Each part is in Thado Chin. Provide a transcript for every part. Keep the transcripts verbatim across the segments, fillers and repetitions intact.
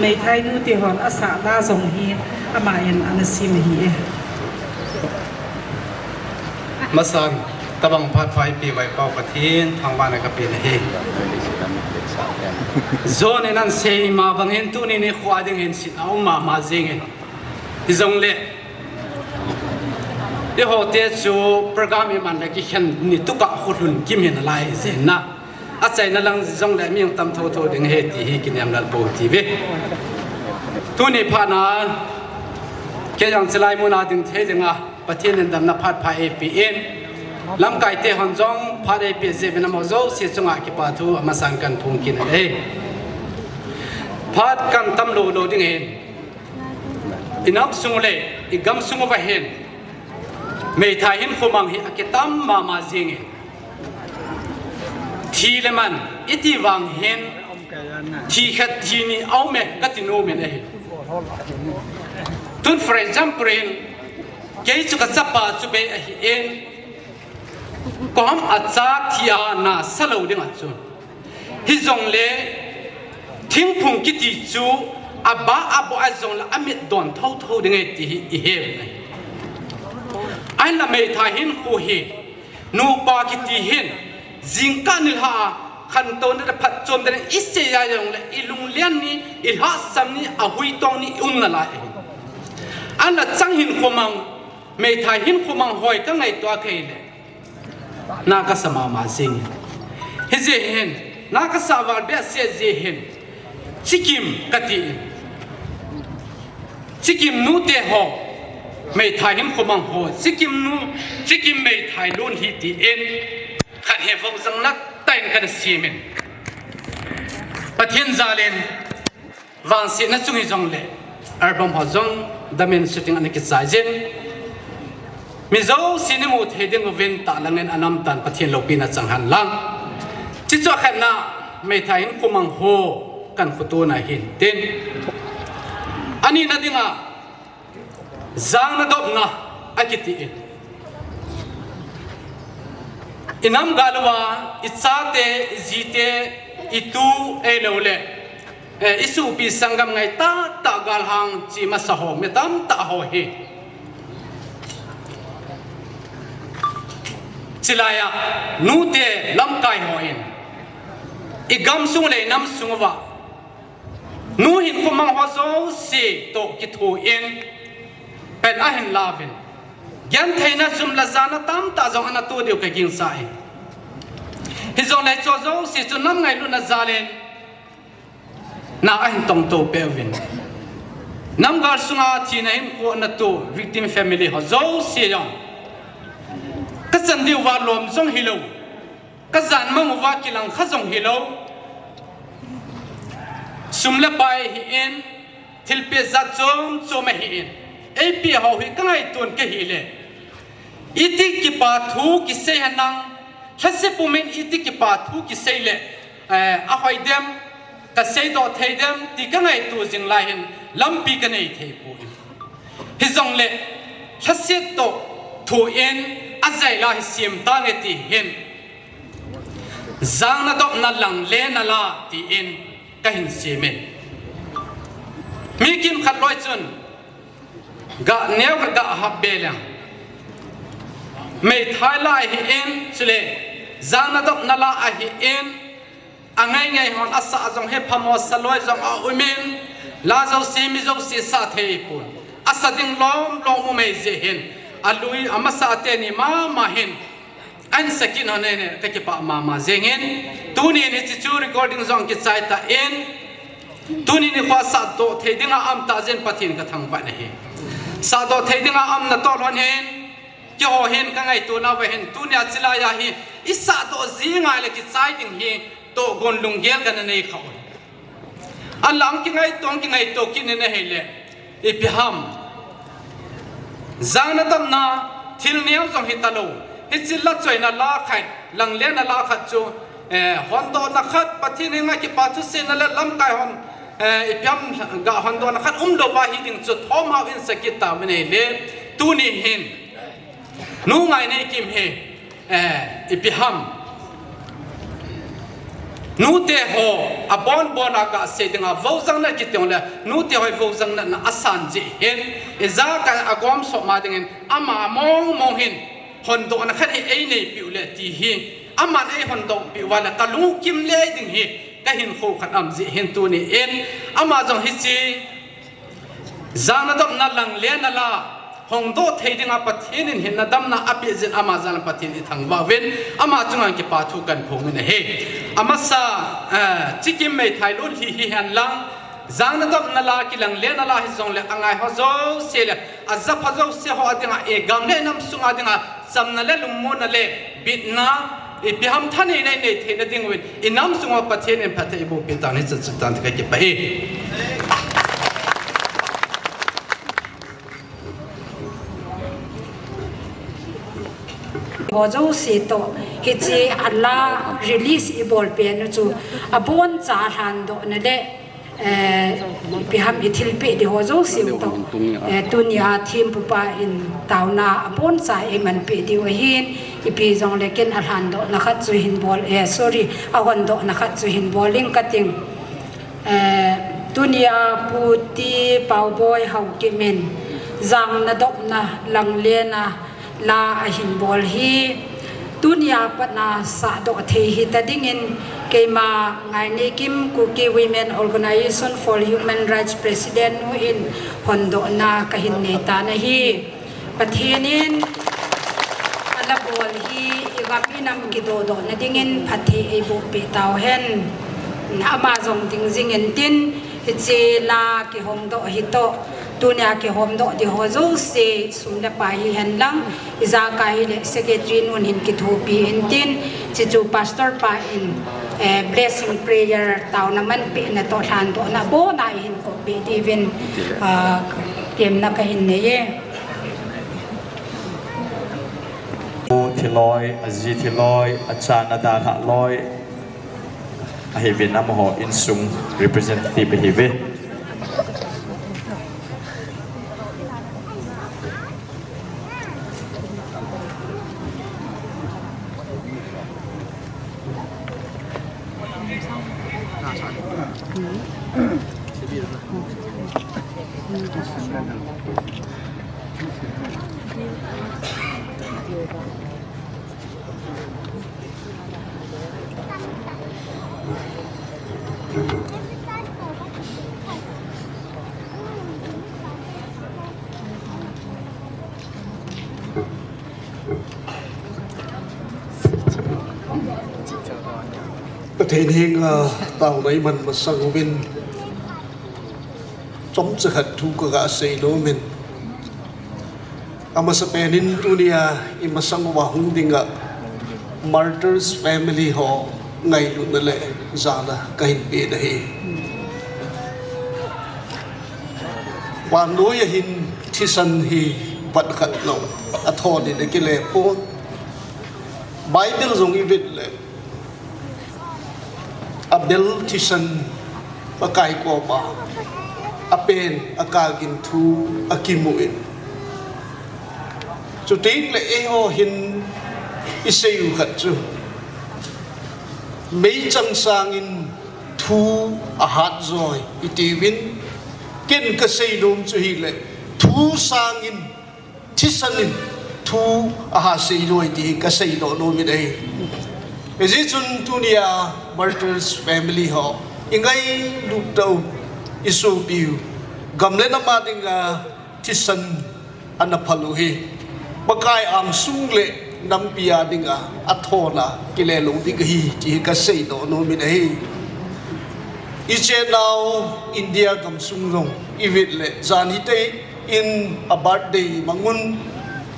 Meithai nu te hon asah la jong hi ama in ana sem ahi e. Masan, tabang phat pha eipeh uva i Pau Pathen thangvahna kapen ahi. John in ahin sei ma bangin tuni nikho a dingin sin aum mama jingin. Hijongle, eiho te chu program iman le kikhen ni tuka kholhun kim hin alai jin na. Achaina lang jongle mi tam thotho ding ahi ti hi kinem lal pou ti ve. Tuni phat na, kei jong chilai mun a ding thei ding a, Pathen in damna phat pha eipeh in. Lamkai te hon jong phat eipeh jeh uvin amaho jouse chunga kipa thu amasan kahin phong kit e. Phat kahin tam lou lou ding ahin. I nam sung le, i gam sung uva hin, meithai hinkho mang hi akitam mama jingin. Thi le man, iti vang hin, thi khat thi ni aume, kati nom in ahi. Tun, for example in, kei chu kachapa chu bei ahin, koi ham acha thi a nasa lou ding a chu. Hijongle, thingphung kiti chu, aba abo a jongle, amit don thotho ding ahi ti hi, ihe uvin ahi. Ahinla meithai hinkho hi, nupa kiti hin, jingkah nilhah a, khantouna le phatchomna le isei a jongle, i lunglian ni, i lhahsam ni, ahui tong ni, i um nalai ahi. Ahinla chang hinkho mang, meithai hinkho mang hoi kangaito a kei le. Na kasa mama jingin. Hijeh hin, na kasa val behseh jeh hin. Chikim kati in. Chikim nu te ho. Meithai hinkho mang ho. Chikim nu, chikim meithai lun hi ti in. Khat he vou jang na tain kana sem in. Pathen jal in. Vangsetna chung hijongle, album ho jong damin shooting ana kichai jin. Mi jouse ni mu thei ding uvin tah langin anam tan Pathen loupina chang hen lang. Chuche chu akhatna, meithai hinkho mang ho kahin khotona hin tin. Anina dinga, jang nadopna akiti in. I nam gal uva, i chate, i jite, i tu, ahilou le. Eh, i sopi sanggam ngai tahtah galhang chi masa ho, mi tamtah ho hi. Chulai a, nute lamkai hon. I gamsung le i namsung uva. Nu hinkho mang ho jouse toh kithoin. Pen ahin lauvin. Gentheina jum le jana tamtah jong ana to diu kagingsa e. Hijongle hiche jouse chu nam ngailutna jal in. Na ahin tongto peh uvin. Namgal sunga thina hinkho ana to victim family ho jouse jong. Kachan diu va lom jong hilou. Kajan mang uva kilang kha jong hilou. Sum le pai ahin, thilpeh jat chom chom ahin. Eipeh ho hi kangaito in kahi le. Iti kipa thu kisei henlang, lhasepu min iti kipa thu kisei le, eh, ahoi dem, kasei doh thei dem, ti kangaito jing lai hin, lampi kanei thei poi. Hijongle, lhaset toh, thu in, ajai la hi sem tange ti hin. Jang nadopna lang le nala ti in, kahin sem in. Mi kimkhat loi chun, Gah neo khat gah hap be leng. Meithai la ahin, chule, jang nadopna la ahin, angai ngai hon asah jong hi phamo saloi jong aumin, la jouse mi jouse sa thei pon. Asa ding lom lom um ahi jeh hin, alui amasa teni mama hin, Ahin sa kit hon e, kakipah mama jeng in. Tuni nikho chu recording jong kichai tan. Tuni nikho sahdoh thei dinga aum tah jeh in Pathen kathangvah nahi. Sahdoh thei dinga aum natoh lhon hin. Keiho hin kangaito nauva hin. Tuni a chilai a hi. Isahdoh ji ngai le kichai ding hi. Tohgon lunggel kana nei kha u. Alang kingaito, kingaito kit in ahile. Ipi ham. Jang nadopna, thil neo jong hitalou. Hiche la choina la khat, lang lena la khat chu, eh, hondohna khat, Pathen henga kipa thuseina le lamkai hon, eh, ipi ham ga hondohna khat umlou va hiding chu thom hao in sa kit tauvin ahile. Tuni hin. Nu Ngaineikim hi, eh, ipi ham. Nute ho, abon bon a kasei dinga, vojang nat kiti jongle, nute ho vojang natna asan jeh hin, ijakai agom sop ma dingin, ama mong mong hin, hondohna khat hi einei piu le ti hi, aman eihondoh piu va le, kalung kim le ding hi, kahin kho khat am jeh hin tuni in, ama jong hiche, Jana damna lang le na la, hongdoh thei dinga Pathen in hinna damna apeh jin ama jana Pathen ithangvah uvin, ama chunga kipa thu kaphong in ahi. Amasa, eh, Chikim Meitei Lunlhi hihen lang, jana damna la kilang le na la hijongle angai ho jouse le, ajapha jouse ho dinga, eh, gam le nam sunga dinga, chamna le lungmonna le bitna, ipi ham thanei nei nei theina ding uvin, inam sunga Pathen in phatthei eiboh peh tan hiche chu tan ti kakipah e. Ho jouse toh, hiche a la release ibol peh u chu, abon cha lhandoh na le, eh, ipi ham ithilpeh di ho jouse u toh, eh, tunia thempu pa in taona abon cha eiman peh diu ahin, ipi jongle ken alhandohna khat chu hin bol, eh, sorry, ahondohna khat chu hin bol ing kating. Eh, tunia Pu T Pauboi Haokip in jana damna lang le na la ahin bol hi, tunia patna sahdoh thei hita dingin keima Ngaineikim Kuki Women Organization for Human Rights President nu in hondohna kahin nei tan ahi. Pathen in ala bol hi igam inam kidodoh na dingin phatthei eiboh peh tau hen. Ama jong ding jing intin, hiche la kihomdoh hi toh, tunia kihomdoh di ho jouse, sum le pai hihen lang, ijakai hile secretary nun hin kithopi intin, hiche chu pastor pa in, eh, blessing prayer taona manpeh na toh lhandohna abon a ihin kop peh diuvin, ah, temna kahin nei e. Pu Thiloi, aji Thiloi, achana dalhah loi ahiuvin, amaho insung representative ahiuve. Pathen henga taona iman masang uvin, chomcha khat thu kaga sei nom in. Amasapen in tunia imasang uva hung dinga martyrs family ho ngailutna le jana kahin pe ahi. Vannoi a hin thisan hi vat khat lou athon in akile pon. Bible jong ivet le Abel thisan Pakai koma apen akagin thu akimun. Chuteng le eiho hin isei u khat chu, meichang sangin thu ahat joi itiuvin, ken kasei nom chu hile, thu sangin thisan in thu aha sei joi ti kasei doh nom in ahi. Hijeh chun tunia martyrs family ho ingailut tau, isopiu, gam le nam a dinga thisan ana phal u hi Pakai angsung le nampi a dinga athon a kile lou ding ahi ti kasei doh nom in ahi. Ichenau India gamsung jong ivet le jan hitei in a birthday mangun,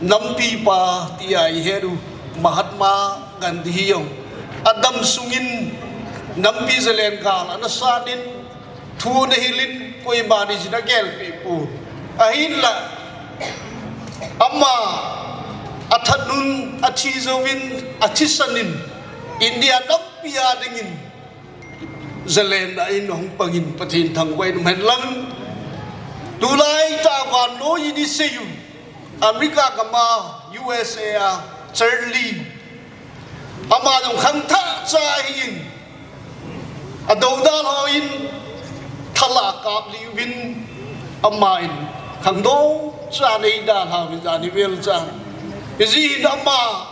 nampi pa tia ihet u Mahatma Gandhi hi jong adam sungin nampi zalen gal ana sanin, thu ana hilin, koiman ijin agelpeh pon. Ahinla ama athanun, athi jouvin, athisan in India nampi a dingin zalenna in ahung pangin Pathen thangvah in umhen lang. Tulai tah vannoi in isei u America gam a, U S A a Charlie, ama jong khangthah cha ahin, Adou dalhau in thala kap liu vin, ama in khangdong cha nei dalhau vin jani vel cha. Hijeh hin ama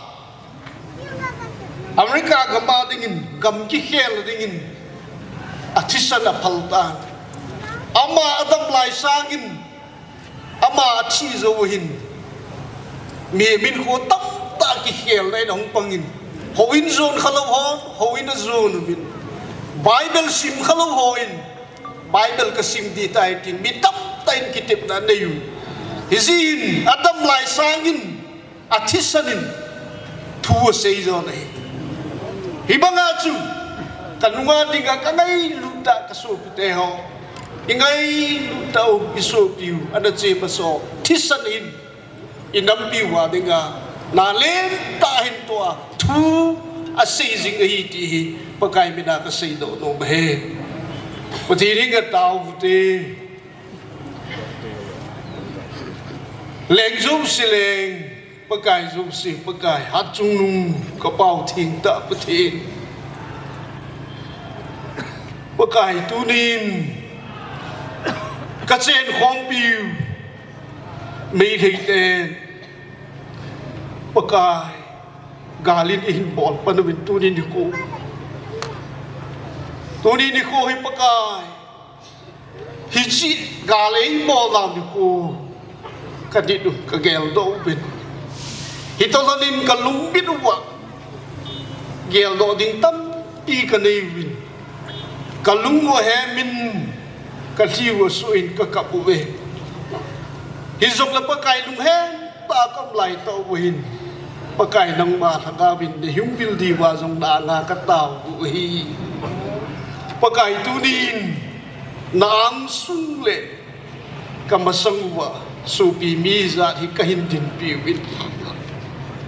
America gam a dingin, gam kikhel dingin athisan aphal tan. Ama adam lai sangin ama athi jou hin, mihem in kho tamtah kikhelna in ahung pangin, houin jon khalou hon houin ajon uvin, Bible sim khalou hon Bible kasim ding tai tin mi tamtah in kitepna anei u. Hijeh hin adam lai sangin athisan in thu asei jon ahi. Hibanga chu kanunga dinga kangailut tah kasopite ho, ingailut tah u isopi u ana che masa thisan in inampi uva dinga nalen tah hin toh a thu asei jing ahi ti hi Pakai mina kaseidoh nom ahi. Pathen in katao uvin te. Leng jouse leng Pakai, jouse Pakai, hatchungnung kapao thengtah Pathen. Pakai, tunin kachen khompiu Meitei ten, Pakai, gal in eihin bol pan uvin tuni nikho. Tuni nikho hi Pakai, hiche gal eibolna nikho kanit u, kageldoh uvin. Hitoh lhonin kalungmit uva geldoh ding tampi kanei uvin. Kalung u ahem in, kalhi u asoh in kakap uve. Hijongle Pakai, lunghem tah a kaum lai tah uva hin, Pakai, nangma lhagao vin neihung vil diuva jong na anga katao u ahi. Pakai, tunin na angsung le kamasang uva sopi mi ijat hi kahin dinpi uvin,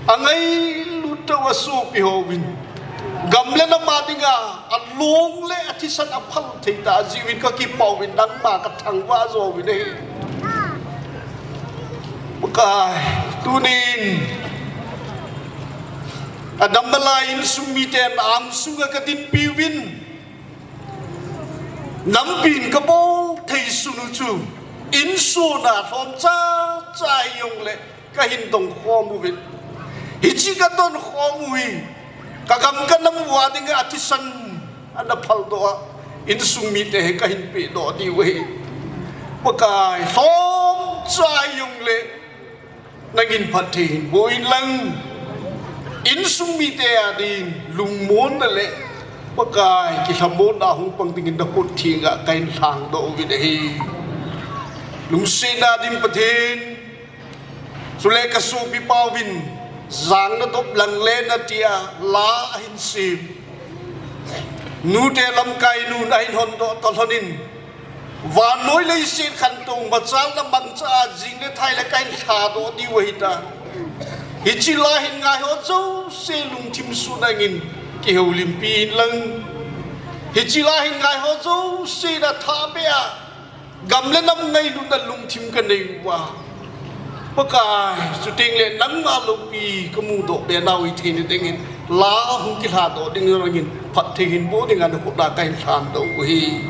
angailut tah uva sopi hon gam le nam a dinga along le athisan aphal thei tah ajiuvin kakipah uvin, nangma kathangvah jo uvin ahi. Pakai, tunin adamna lai insung miten angsunga kadinpi uvin, nampin kabol thei sun u chu insung a lhom chacha hijongle kahin dong khom uvin. Hiche kadon khom u hi kagam kanam uva dinga athisan ana phaldoh a, insung mite hi kahin pehdoh diu ahi. Pakai, lhom cha hijongle nangin phatthei hin boh in lang, insung mite adin lungmonna le Pakai, kilhamonna hung pang dingin nakhut thenga kahin lhangdoh uvin ahi. Lungsetna dim Pathen, chule kasopipa uvin jang nadop lang le natia la ahin sem, nute lamkai nun ahin hondoh toh lhonin, vannoi leiset khantou machalna mangcha a jing le thai le kahin lhadoh diu ahitan. Hiche la hin ngaiho jouse lungthim suhnangin kihoulimpi in lang, hiche la hin ngaiho jouse na thahbeh a gam le nam ngailutna lungthim kanei uva, Pakai, chuteng le nangma loupi kamudoh be nau hitheina dingin, la hung kilhadoh ding jong in phatthei hin boh dinga nakhut a kahin lhandoh u ahi.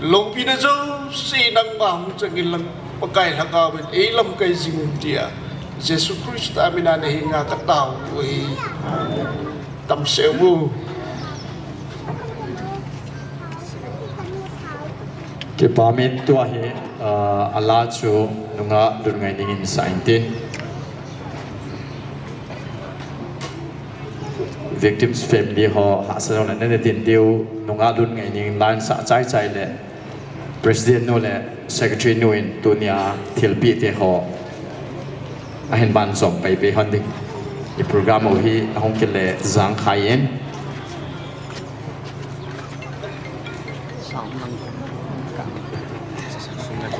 Loupina jouse nangma hung chang in lang, Pakai, lhagao vin eilamkai jing un tia Jesu Christa mina nahenga katao u ahi. Tamsel u. Kipah in tua hi, ah, ala chu nungah Lunngaining in sah inte. Victims family ho hahsa jongle nana din diu, nungah Lunngaining in la sah chaichai le President nu le Secretary nu in tunia thilpeh te ho ahin banjom paipai hon ding. I program u hi ahung kile jangkhai in.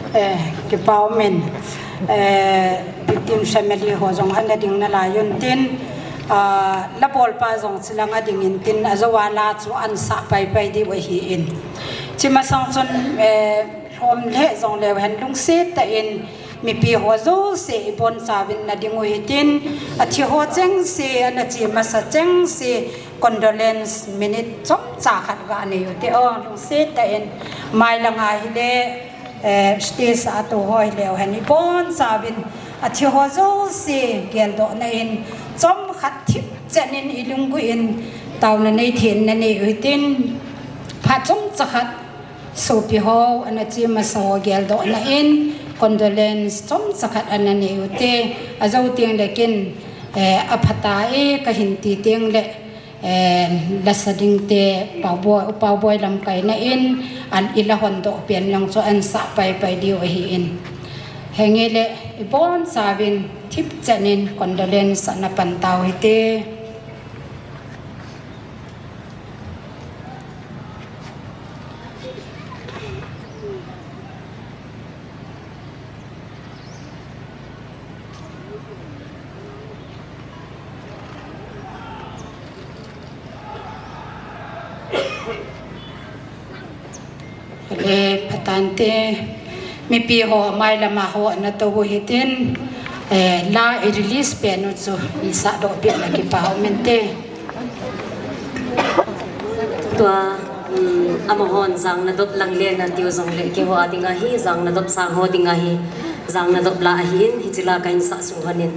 Eh, kipah umin, eh, victim family ho jong ana ding nalai un tin, ah, la bolpa jong chilang ading in tin, ajou a la chu ansah paipai diu ahin. Hiche masang chun, eh, lhom le jongleu hen lungset tah in, Mipi ho jouse ibonchauvin nading u hitin, athi ho chengse, ana che masa chengse, condolence minute chomcha khat ganei ute o, lungset tah in, mailanga hile, eh, stage a tou ho hileu hen ibonchauvin, athi ho jouse geldohna in, chomkhat thipchen in ilunggu in, taona nei thei in nanei u hitin, phat chomcha khat, sopi ho, ana che masa ho geldohna in, condolence chomcha khat ana nei ute, ajou tengle kin, eh, aphatai kahin ti tengle, eh, lasa dingte, Paoboi, Paoboi lamkaina in, an ila hondoh pen jong chu ansah paipai diu ahin. Henge le, ibonchauvin, thipchen in, condolence ana pan tau hite. Le phatante, mipi ho, mailama ho, natou u hitin, eh, la i release pen u chu, isahdoh peh na kipah umin te. Tua, um, amahon jang nadop lang le natiu jongle, keiho a dinga hi, jang nadop sang ho dinga hi, jang nadop la ahin, hiche la kahin sah sung honin.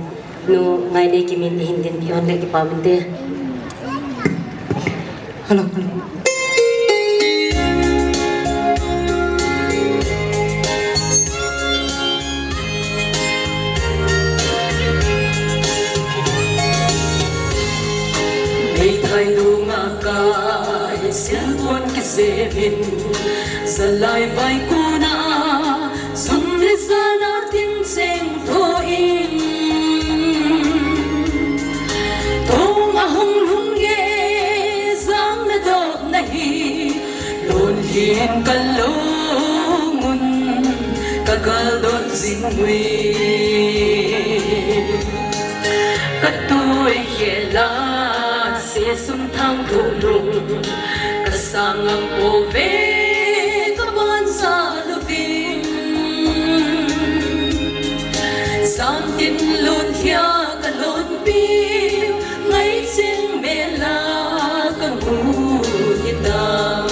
Nu Ngaineikim in eihin dinpi hon le kipah umin te. Hello, hello. Meithai lunga kai silpon kijemin, jalai vai kona, sum le jana tin cheng thoin, thong ahung lhung e, jang nadohna hi, lunghin kalung un, kagaldoh jing uve. Katui khela, sesum thang thulung, kasang ngam pouve, kaban jal uvin. Jan tin lungthia kalungpi, ngaicheng mela kamu hitam.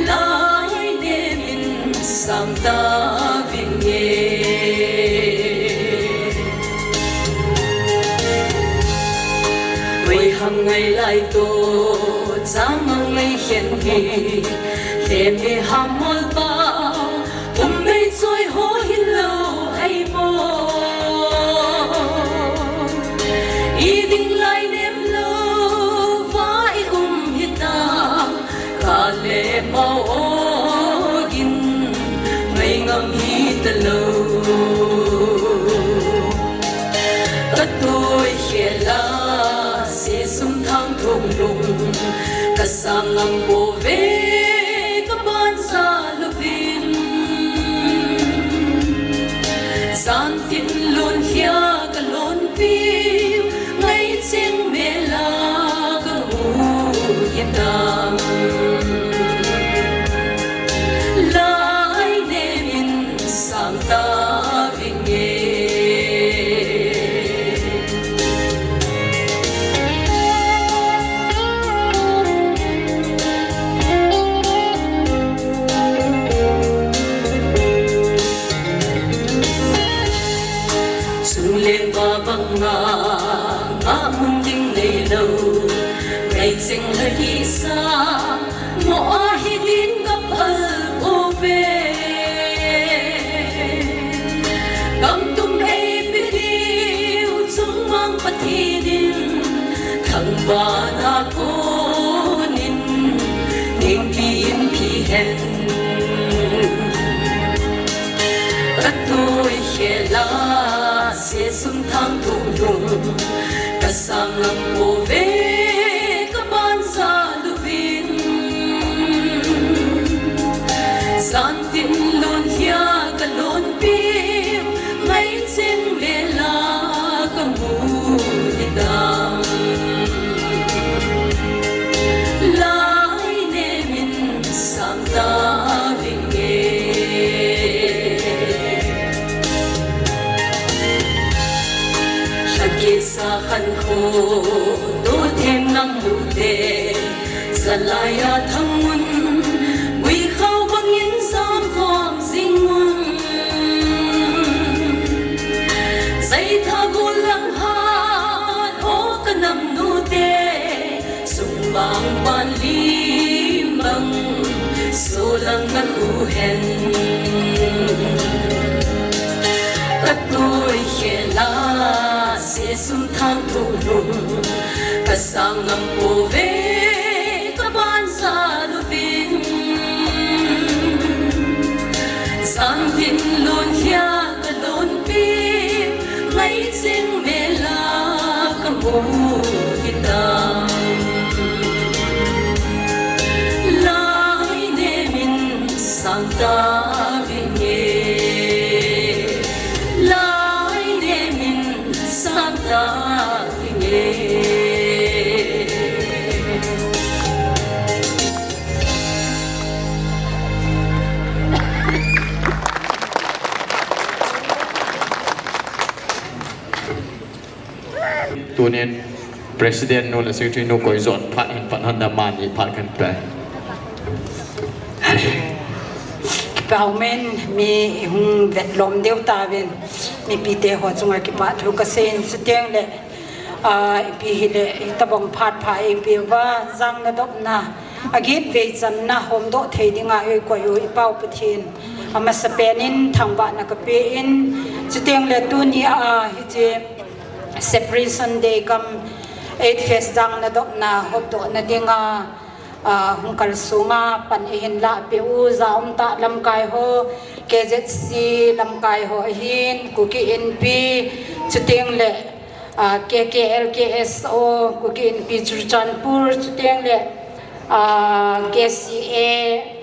Lainemin sang tavinge. Hoiham ngailai toh, chamang ngaikhen hi, lheme hamol pa, um mei choi ho hilou hai mo. I ding lai nem louva i um hita, kale mau ogin, ngai ngam hitalou. Katui khela, sesum thang thulung, kasang ngam pouve, kaban jal uvin. Jan tin lungthia kalungpi, ngaicheng mela kamu hitam. Lainemin sang tavinge. Chungleng va banga, ngah mun ding neilou, ngaicheng lhagisa, mo ahi din kaphal pouve. Kamtum eipe diu chungmang Pathen in, thangvahna konin, ningpi in phi hen. Katui khela, sesum thang thulung, kasang ngam pouve, kaban jal uvin. Jan tin lungthia kalungpi, ngaicheng mela kamu hitam. Lainemin sang tavinge. Tu them nam lute, Salai a thang un, gui khau bangin sam khom zing un. Sai tha gu lang hat, o ka nam lute, sung bang pan lim bang, so lang na khu hen. Ka tui khela, se sum thang thu lung, ka sang ngam po ve, ka ban sa lu vin. Sang tin lun hia ka lun pi, ngai ching me la ka mu hi ta. Lai ne min sang ta vinge. Lai ne min sang ta vinge. Tunin President nu le Secretary nu koi jon phat hin pan hon da mani phat kan pe. Kipa umin mi hung vetlom deu ta vin, mipite ho chunga kipa thu ka sein suteng le, a, ipi hile, itabang phat pha ipi va, jang na dopna, a git vei channa, hom do thei dinga ei koi u i Pau Pathen. Amasa penin thangvahna ka pe in, suteng le tuni a, hiche Separation Day kam eight Fest jang na dopna, hop do na dinga, a, hung kal sunga pan ihin la pe u, ja um ta lamkai ho, K Z C lamkai ho hin, Kuki Inpi, suteng le, a, K K L K S O, Kuki Inpi Churachandpur, suteng le, a, K C A,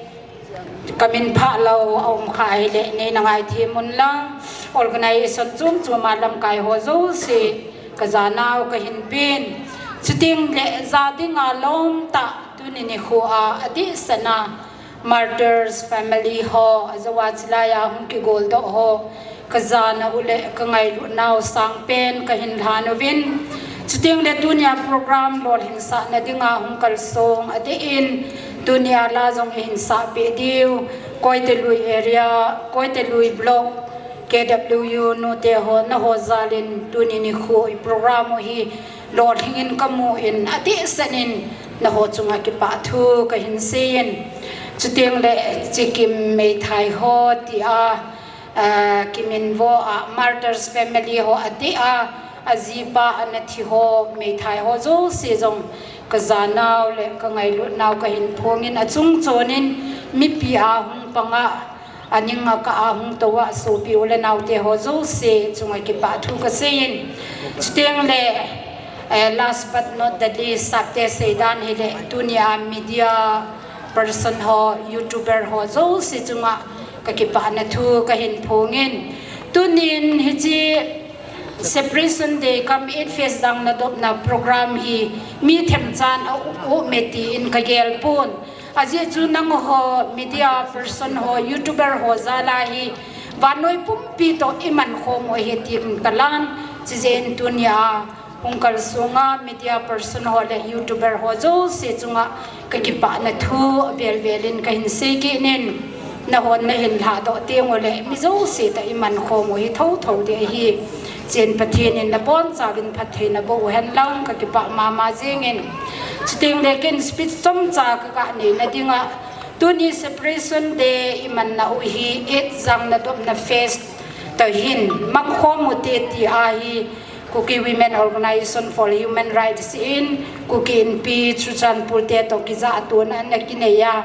ka min pha lo a um kha hile, nei na ngai them un lang, organization chum chum a lamkai ho jouse, ka janau ka hin pin. Suteng le ja dinga lom ta, tuni nikho a, adeh sana, Martyrs family ho, ajoa chilai a hung kigol doh ho, ka jana u le ka ngailut nau sang pen ka hin lhan uvin. Suteng le tunia program lolhin sahna dinga hung kal song adeh in, tunia la jong ihin sah pe diu, Koite Lui area, Koite Lui block, K W U nute ho, na ho jalin tuni nikho i program u hi lolhing in ka mu in, adeh sanin na ho chunga kipa thu ka hin sei in. Suteng le Chikim Meithai ho tia, a, Kiminvo a Martyrs family ho adeh a, ajipa ana thi ho, meithai ho jouse jong ka janau le ka ngailut nau ka hin phong in, achung chonin mipi a hung panga, aning a ka a hung tou a sopi u le naute ho jouse chunga kipa thu ka sei in. Suteng le, eh, last but not the least, Sapte seidan hile, tunia media person ho, YouTuber ho jouse chunga ka kipana thu ka hin phong in. Tunin hiche Separation Day kam eight Fest jang na dopna program hi mi themchan a u, u me ti in ka gel pon. Ajeh chu nangho media person ho, YouTuber ho jala hi vannoi pumpi toh i man khom u ahi tin ka lan. Chijeh in tunia hung kal sunga media person ho le YouTuber ho jouse chunga ka kipana thu vel vel in ka hin sei kit in. Na hon na hin lha doh teng u le mi jouse toh i man khom u hi thotho ding ahi. Chun Pathen in na bonchauvin phattheina boh u hen lang ka kipa mama jing in. Chuteng le ken speech chomcha ka ga nei na dinga, tuni Separation Day i manna u hi eight jang na dopna fest toh hin mang khom u te ti ahi. Kuki Women Organization for Human Rights in Kuki Inpi Churachandpur te toh kija a tun a na kinei a,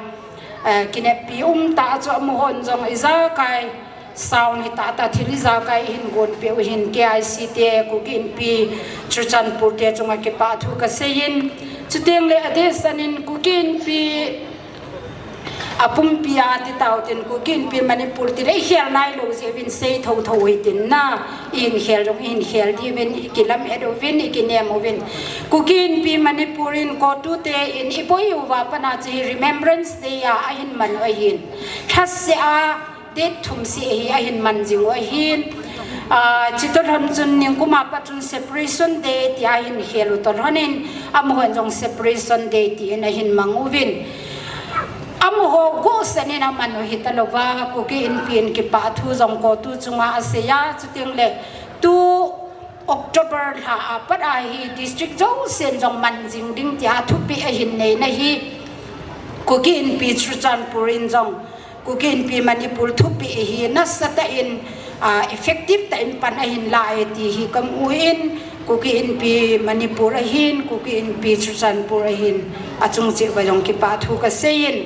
eh, kineppi um ta chu amu hon jong ijakai sound hi tata thil ijakai hin gon pe u hin K I C te, Kuki Inpi Churachandpur te chunga kipa thu ka sei in. Chuteng le adeh sanin Kuki Inpi a pumpi a ti tau tin, Kuki Inpi Manipur ti le i khel nai lou jeh uvin sei thotho u hitin na, i hin khel jong i hin khel diuvin, i kilamet uvin, i kinem uvin. Kuki Inpi Manipur in ko tute in i boi uva pat a chu hi Remembrance Day a ahin man u ahin. Lhase a date thum seh hi ahin man jing u ahin. Ah, chutoh lhon chun ningkum a pat chun Separation Day tia hin khel u toh lhon in, amahon jong Separation Day tin ahin mang uvin. Amaho gosanin aman u hita louva, Kuki Inpi in kipah thu jong kotu chunga asei a, chuteng le tu October lha a pat a hi district jousen jong man jing ding tia thupeh ahin nei na hi, Kuki Inpi Churachandpur in jong Kuki Inpi Manipur thupeh hi nasatah in, ah, effective tah in pan ahin la e ti hi kamu in, Kuki Inpi Manipur ahin, Kuki Inpi Churachandpur ahin, achung cheh uva jong kipah thu kasei in,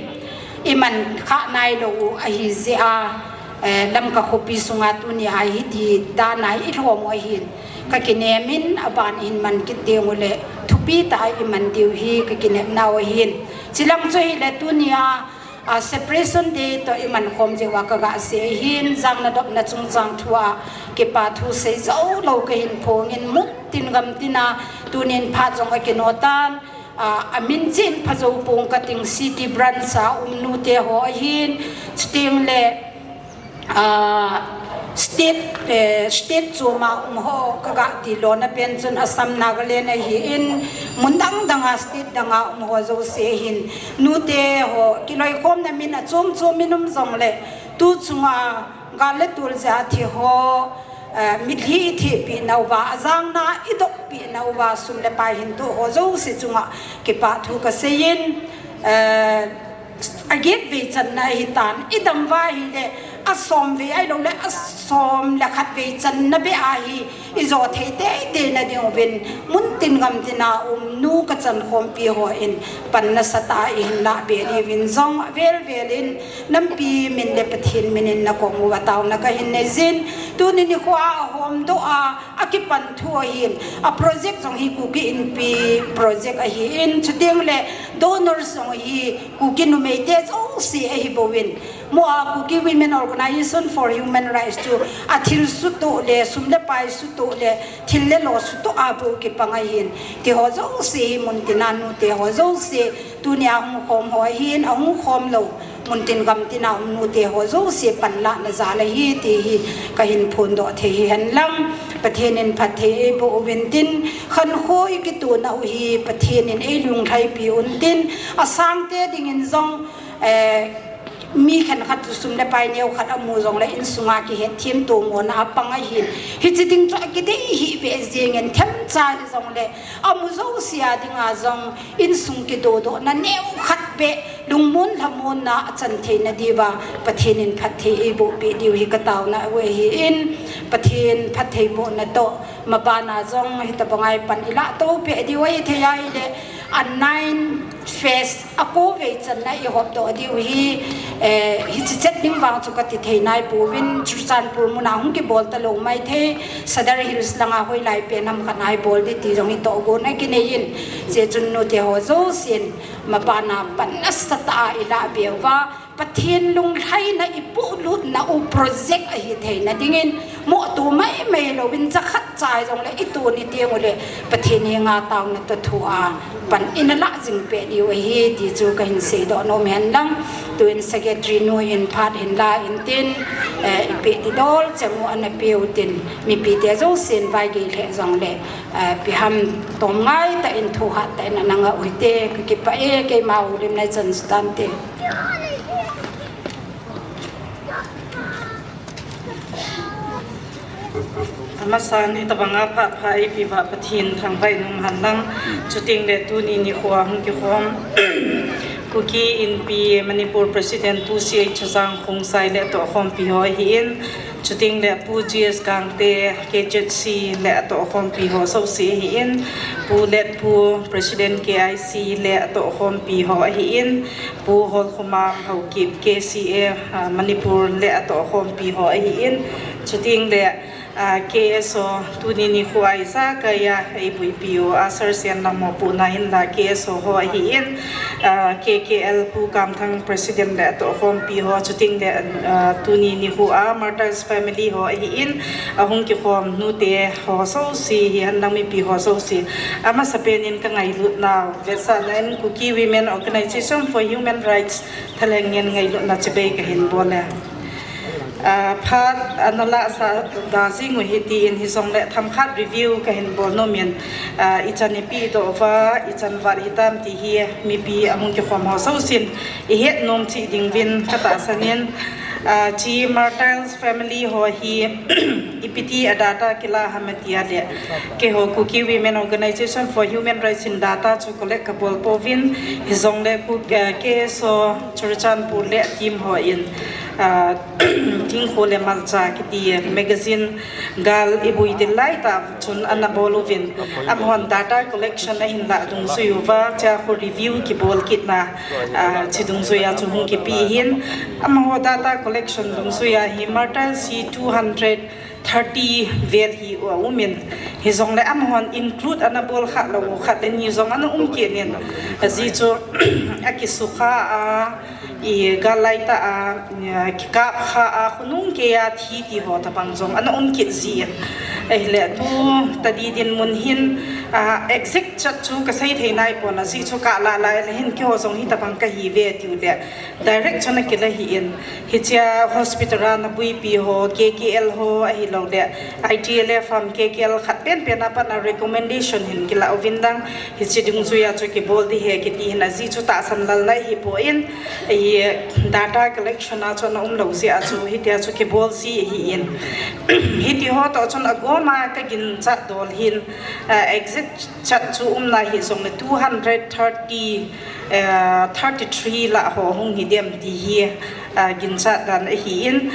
iman kha nailou u ahi jeh a, eh, Lamka khopi sunga tuni a hiti dan a ilhom u ahin, kakinem in, aban in man kit ding u le thupi tah a iman diu hi kakinepna u ahin. Chilang chu hile tuni a, ah, Separation Day toh iman khom jeh uva kaga sei ahin, jang nadopna chungchang thu a kipah thu sei jou lou kahin phong in, mun tin gam tin a tunin phat jong akino tan, ah, amin chen pha jou pong kating, city branch a um nute ho ahin, chuteng le, ah, state, eh, state chom a um ho kaga tilona pen chun Assam, Nagaland ahin, mun dang dang a state dang a um ho jouse ahin, nute ho kiloikhomna min achom chom in um jong le, tu chunga gal le tol jeh a thi ho, eh, mitlhi ithehpeh nauva, ajangna idohpeh nauva, sum le pai hin toh ho jouse chunga kipah thu kasei in, eh, aget vei channa ahitan, idam uva hile, asom vei ahilou le, asom le khat vei channa beh a hi, ijo thei teitei na ding uvin, mun tin gam tin a um nu kachan khompi ho in, pan nasatah a ihin lah be diuvin jong, avel vel in, nampi min le Pathen min in nakom uva taona kahin nei jin, tuni nikho a ahomdoh a, akipan thu ahin, a project jong hi Kuki Inpi project ahin, chuteng le donors jong hi Kuki numeite jouse ahi bouvin, mo a Kuki Women Organization for Human Rights chu athil sutoh le, sum le pai sutoh le, thil le lo sutoh a bou kipang ahin, ti ho jouse hi mun tin a nute ho jouse, tuni a hung khom ho ahin, ahung khom lou, mun tin gam tin a um nute ho jouse panlahna jal ahi ti hi kahin phondoh thei hi hen lang. Pathen in phatthei eiboh uvin tin, khankho ikitona u hi Pathen in eilunglhaipi un tin, asangte dingin jong, eh, mi khenkhat chu sum le pai neo khat amu jong le insunga kihetthem to mona apang ahin. Hiche ding chu akidei hih beh jeng in, themcha hi jong le, amu jouse a dinga jong, insung kidodohna neo khat beh, lungmon lhamonna achan theina diuva, Pathen in phatthei eiboh peh diu hi kataona u ahin, Pathen phatthei bohna toh, mabana jong hitabanga pan ilah to peh diu ahithei ahile, a nine phase a kovei channa ihopdoh diu hi, eh, hiche chet ding vang chu kati thei naipouvin, Churachandpur muna hung kibol talou maithei, Sadar Hills langa hoilai pen ham khat a ibol ding ti jong itohgon akinei in, hiche chun nute ho jousen, mabana pan nasatah a ilah beuva, Pathen lunglhaina ipohlutna u project ahi theina dingin, mohto maimai louvin, chakhat chai jong le ito ni teng ule, Pathen henga taona toh thua pan ina lah jing peh diu ahi ti chu kahin seidoh nom hen lang. Tuin secretary nu in phat hin la intin, eh, ipeh didol cheng u ana peu tin, mipite jousen vaigei lheh jong le, eh, ipi ham tom ngaitah in thu hattah in ana ngah u hite, kakipah e, keima houlimna ichan chu tante. Amasan hitabanga phat pha eipeuva Pathen thangvah in umhen lang, chuteng le tuni nikho a hung kikhom Kuki Inpi Manipur President Pu C H Chazang Khongsai le atohkhompi ho ahin, chuteng le Pu G S Gangte, K Z C le atohkhompi ho jouse ahin, Pu Letpu President K I C le atohkhompi ho ahin, Pu Holkhomang Haokip K C A, ah, Manipur le atohkhompi ho ahin, chuteng le, ah, K S O tuni nikho a ijakai a eiboipi u, ah, Sir Sianlam mopohna hinla K S O ho ahin, ah, K K L Pu Kamthang President le atohkhompi ho, chuteng le, ah, tuni nikho a Martyrs family ho ahin, ahung kikhom nute ho jouse hihen lang mipi ho jouse. Amasapen in kangailutnau vetsahna in Kuki Women Organization for Human Rights thalheng in ngailutna chibai kahin bol e. Ah, phat ana lahsah da jing u hi tin, hijongle themkhat review kahin bol nom in, ah, ichan ipi doh uva, ichan vat hitam ti hi mipi ahung kikhom ho jousen ihet nom cheh dinguvin katahsan in, ah, hiche Martyrs family ho hi ipi ti a data kila ham ati a le, keiho Kuki Women Organization for Human Rights in data chu collect kabol pouvin, hijongle Ku-, ah, K S O Churachandpur le team hon, ah, Thingkho le Malcha kiti magazine gal ibui ding lai tah chun ana bol uvin, amahon data collection ahin lah dungjui uva, hichea khu review kibol kitna, ah, hiche dungjuia chu hung kipe ahin, amaho data collection dungjuia hi Martyrs hi two hundred thirty vel hi aumin, hijongle amahon include ana bol kha lou khat le ni jong ana um kit in, ajeh chu akisukha a, i gal lai tah a, kikap kha a, khonung kei a thi ti ho tabang jong ana um kit jin. Ahile tu tadi dinmun hin, ah, exact chat chu kasei thei naipon, ajeh chu kah lah lai le hin keiho jong hitabang kahiuve tiu le direct chun akila ahin, hichea hospital a ana buipi ho, K K L ho ahilouleh I T L F ham, K K L khat penpen a pat a recommendation hin kila uvin lang, hiche dungjuia chu kibol ding ahi kiti hin, ajeh chu tahsan lalna ahipon, i data collection a chu ana um lou jeh a chu hitia chu kibol ji ahin. Hiti ho toh chun agoma kaginchat dol hin, ah, exact chat chu umna hijongle two hundred thirty, ah, thirty-three lah ho hung hidem ti hi, ah, ginchat dan ahin,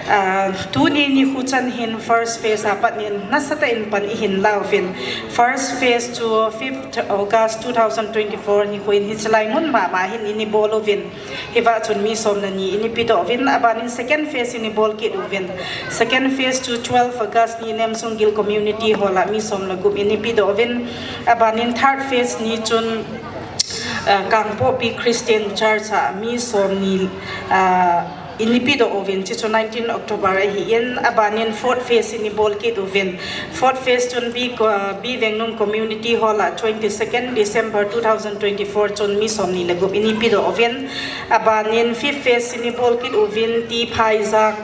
ah, tuni nikho chan hin first phase a pat in nasatah in pan ihin lauvin. First phase chu fifth August two thousand twenty-four nikho in hiche lai mun mama hin ini bol uvin. Hiva chun mi som le ni ini pedoh uvin, abanin second phase ini bol kit uvin. Second phase chu twelve August ni Nemsung Gill Community Hall a mi som le gup ini pedoh uvin. Abanin third phase ni chun, ah, Kangpokpi Christian Church a mi som ni, ah, ini pedoh uvin, hichu nineteen October ahin, abanin fourth phase ini bol kit uvin. Fourth phase chun B, ah, B Vengnum Community Hall a twenty-second December two thousand twenty-four chun mi som ni le gup ini pedoh uvin. Abanin fifth phase ini bol kit uvin, T Phaijang,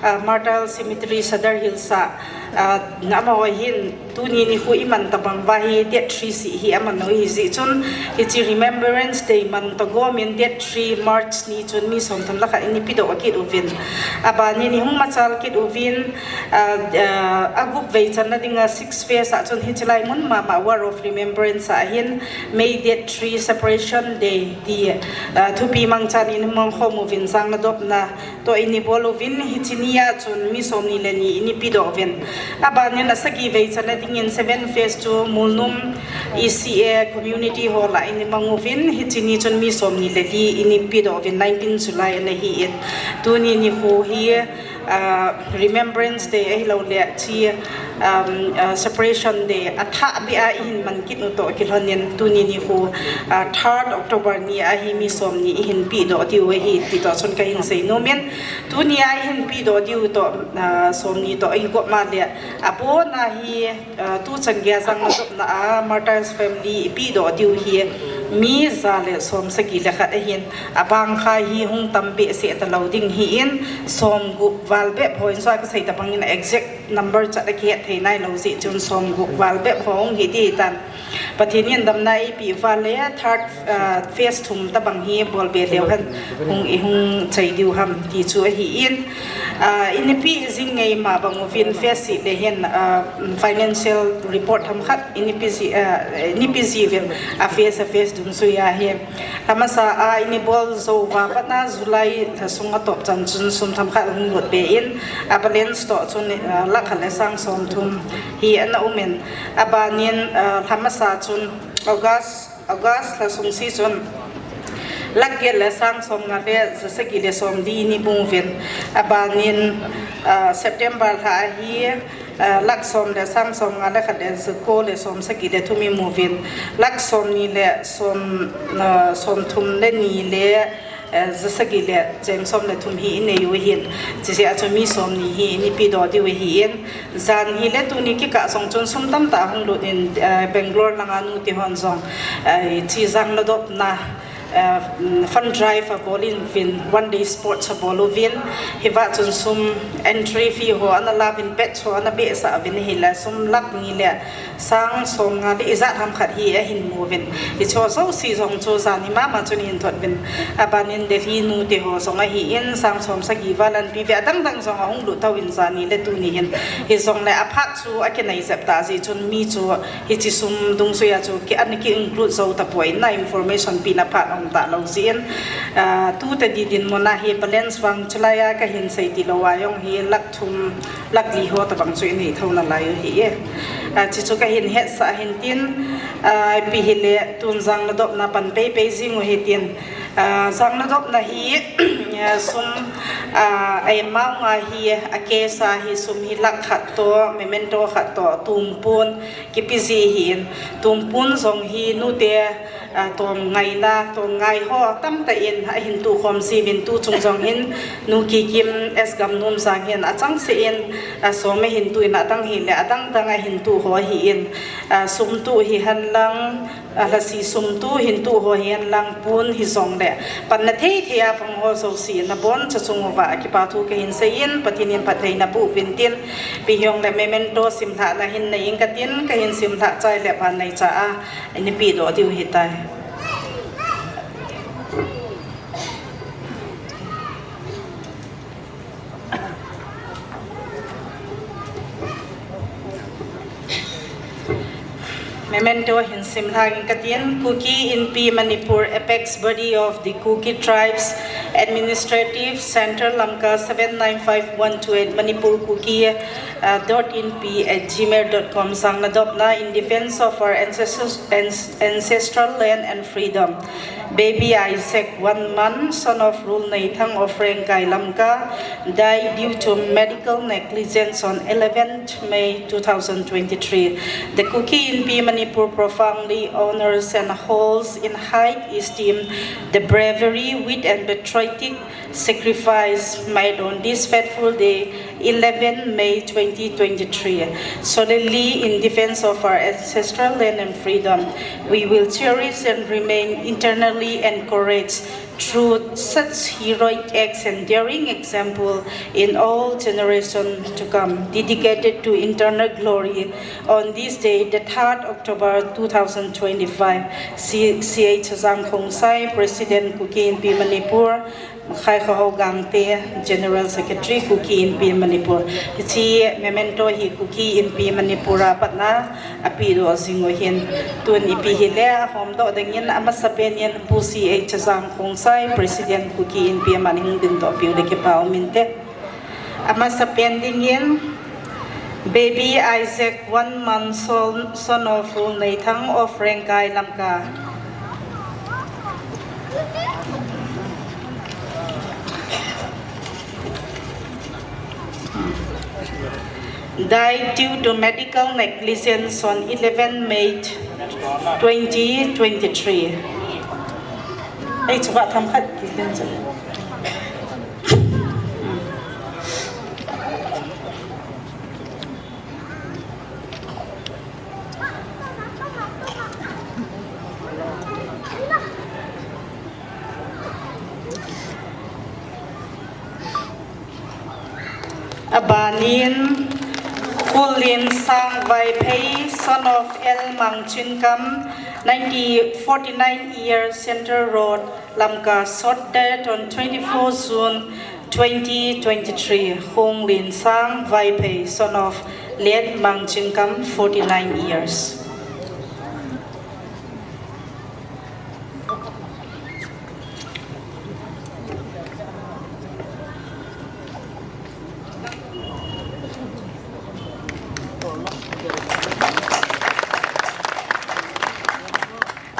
ah, Martyr Cemetery, Sadar Hills a, ah, amaho hin tuni nikho iman tabang uva hi date three seh hi aman u ahi jeh chun, hiche Remembrance Day man toh gomin date three March ni chun mi som thum le khat ini pedoh kit uvin. Abanin ihung machal kit uvin, ah, ah, agup vei channa dinga sixth phase a chun hiche lai mun mama War of Remembrance a hin May date three Separation Day ti, ah, thupi mangchan ini mangkhom uvin, jang nadopna toh ini bol uvin, hiche ni a chun mi som ni le ni ini pedoh uvin. Abanin asagi vei channa dingin seven phase chu Molnom E C A Community Hall a ini mang uvin, hiche ni chun mi som ni le li ini pedoh uvin, nineteen July ana hin. Tuni nikho hi, ah, Remembrance Day ahilouleh hiche, um, ah, Separation Day athah beh a ihin man kit u toh kilhonin tuni nikho, ah, third October ni a hi mi som ni ihin pedoh diu ahi ti toh chun kahin sei nomin, tuni a ihin pedoh diu toh, ah, som ni toh ahi kop ma le, abona hi, ah, tuchan geiya jang nadopna a Martyrs family ipedoh diu hi mi ja le som sagi le khat ahin, abang kha hi hung tam behseh talou ding ahin, som gup val bep ho in, so a kasei tabangin exact number chat a kihet thei nailou jeh chun som gup val bep ho hung hi ding ahitan. Pathen in damna eipeh uva le third, ah, phase thum tabang hi bol be leu hen hung, ihung chai diu ham ti chu ahin. Ah, ini pe jing ngai ma bang uvin phase seh le hin, ah, financial report ham khat ini pe ji, ah, ini pe ji uvin a phase, a phase dungjuia hi. Lha masa a ini bol jou uva pat a July lha sung atop chan chun sum themkhat hung lut be in, a balance toh chun, ah, lakh khat le sang som thum hi ana umin, abanin, ah, lha masa chun August, August lha sung seh chun lakh get le sang som nga le ja sagi le som li ini bung uvin, abanin, ah, September lha a hi, ah, lakh som le sang som nga le khat le ja ko le som sagi le thum imu uvin, lakh som ni le som, ah, som thum le ni le, eh, ja sagi le cheng som le thum hi inei u ahin. Hiche jeh a chu mi som ni hi ini pedoh diu ahin. Jan hi le tuni kikah jong chun sum tamtah hung lut in, eh, Bangalore langa nute hon jong, eh, hiche jang nadopna fund drive abol uvin, one day sports abol uvin, hiva chun sum entry fee ho ana la uvin, patch ho ana behsah uvin, hile sum lakh ni le sang som nga le ijat ham khat hi ahin mu uvin. Hiche ho jouse jong chu jani mama chun ahin thot uvin. Abanin Delhi nute ho jong ahin, sang som sagi val ana pe uve, adang dang jong ahung lut tauvin jani le tuni hin. Hijongle aphat chu akinai jep tah jeh chun mi chu hiche sum dungjuia chu ki, ana ki include jou tapoi, na information pena phat aum talou jeh in, ah, tu tadi dinmun a hi balance vang chulai a kahin sei tilou a jong hi lakh thum, lakh li ho tabang chu inei thou nalai u ahi e. Ah, chuchu kahin hetsah ahin tin, ah, ipi hile tun jang nadopna pan peipei jing u hitin, ah, jang nadopna hi, ah, sum, ah, amount a hi, a cash a hi sum hi lakh khat toh, memento khat toh, tumpun, kipe ji ahin, tumpun jong hi nute, ah, tomngaina, tomngai ho tamtah in ahin tuh khom jiuvin, tu chung jong hin Nu Kikim S Gamnomjang hin achangseh in, ah, som ahin tuh in, adang hile adang dang ahin tuh ho ahin, ah, sum tuh hihen lang, ah, lhasi sum tuh hin tuh ho hihen lang, pun hijongle panna thei thei a pang ho jouse naboncha chung uva kipa thu kahin sei in, Pathen in phatthei naboh uvin tin, ipi hijongle memento simlhahna hin nei inge katin, kahin simlhah chai le ban neicha a ina pedoh diu ahitai. Memento hin simlhah inge katin, Kuki Inpi Manipur, apex body of the Kuki Tribes, Administrative Centre Lamka, seven nine five one two eight, Manipur Kuki, uh, dot inpi at gmail dot com, jang nadopna, in defence of our ancestors, ans-, ancestral land and freedom. Baby Isaac, one month, son of Rul Neithang of Rengkai, Lamka, died due to medical negligence on eleventh May two thousand twenty-three. The Kuki Inpi Manipur profoundly honors and holds in high esteem the bravery, wit and patriotic sacrifice made on this fateful day, eleventh May twenty twenty-three, solely in defence of our ancestral land and freedom. We will cherish and remain eternally encouraged through such heroic acts and daring example in all generations to come, dedicated to eternal glory on this day, the third October two thousand twenty-five. C-, C H Chazang Khongsai, President, Kuki Inpi Manipur, Makhai Khaho Gangte, General Secretary, Kuki Inpi Manipur. Hiche memento hi Kuki Inpi Manipur a patna apedoh jing u ahin, tun ipi hile ahomdoh dingin, amasapen in Pu C H Chazang Khongsai, President, Kuki Inpi, aman hung dindoh piu le kipa um inte. Amasapen dingin, Baby Isaac, one month, son, son of Rul Neithang of Rengkai, Lamka, died due to medical negligence on eleven May twenty twenty-three. Ei, chuba tham khat kilen chu. Abanin, Khullensang Vaiphei, son of L Mangchinkam, ninety, forty-nine years, Central Road, Lamka, shot dead on twenty-four June twenty twenty-three. Khullensang Vaiphei, son of late Mangchinkam, forty-nine years.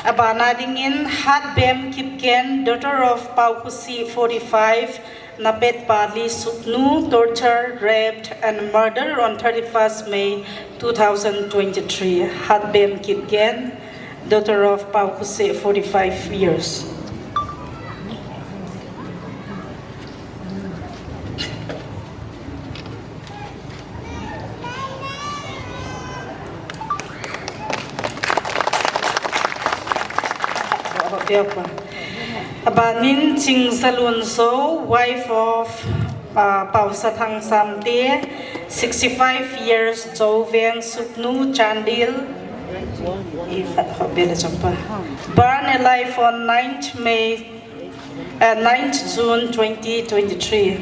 Abana dingin Hatbem Kipgen, daughter of Paokhusi forty-five, Napetpali Suknu, tortured, raped and murdered on thirty-first May two thousand twenty-three. Hatbem Kipgen, daughter of Paokhusi, forty-five years. Abanin Chingzalun Zo, wife of uh, Pausathang Samte, sixty-five years, Zoveng, Suknu, Chandel. Born alive on ninth May, uh, ninth June twenty twenty-three.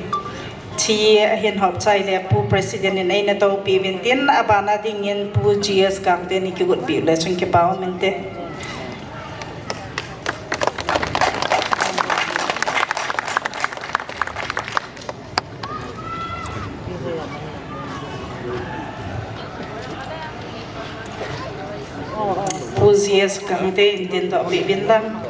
Thi ahin hop chai le Pu President in eina topi vintin, abana dingin Pu G S Gangte ni kigut pi le chung kipa um inte. Pu G S Gangte in tin topi vin lang.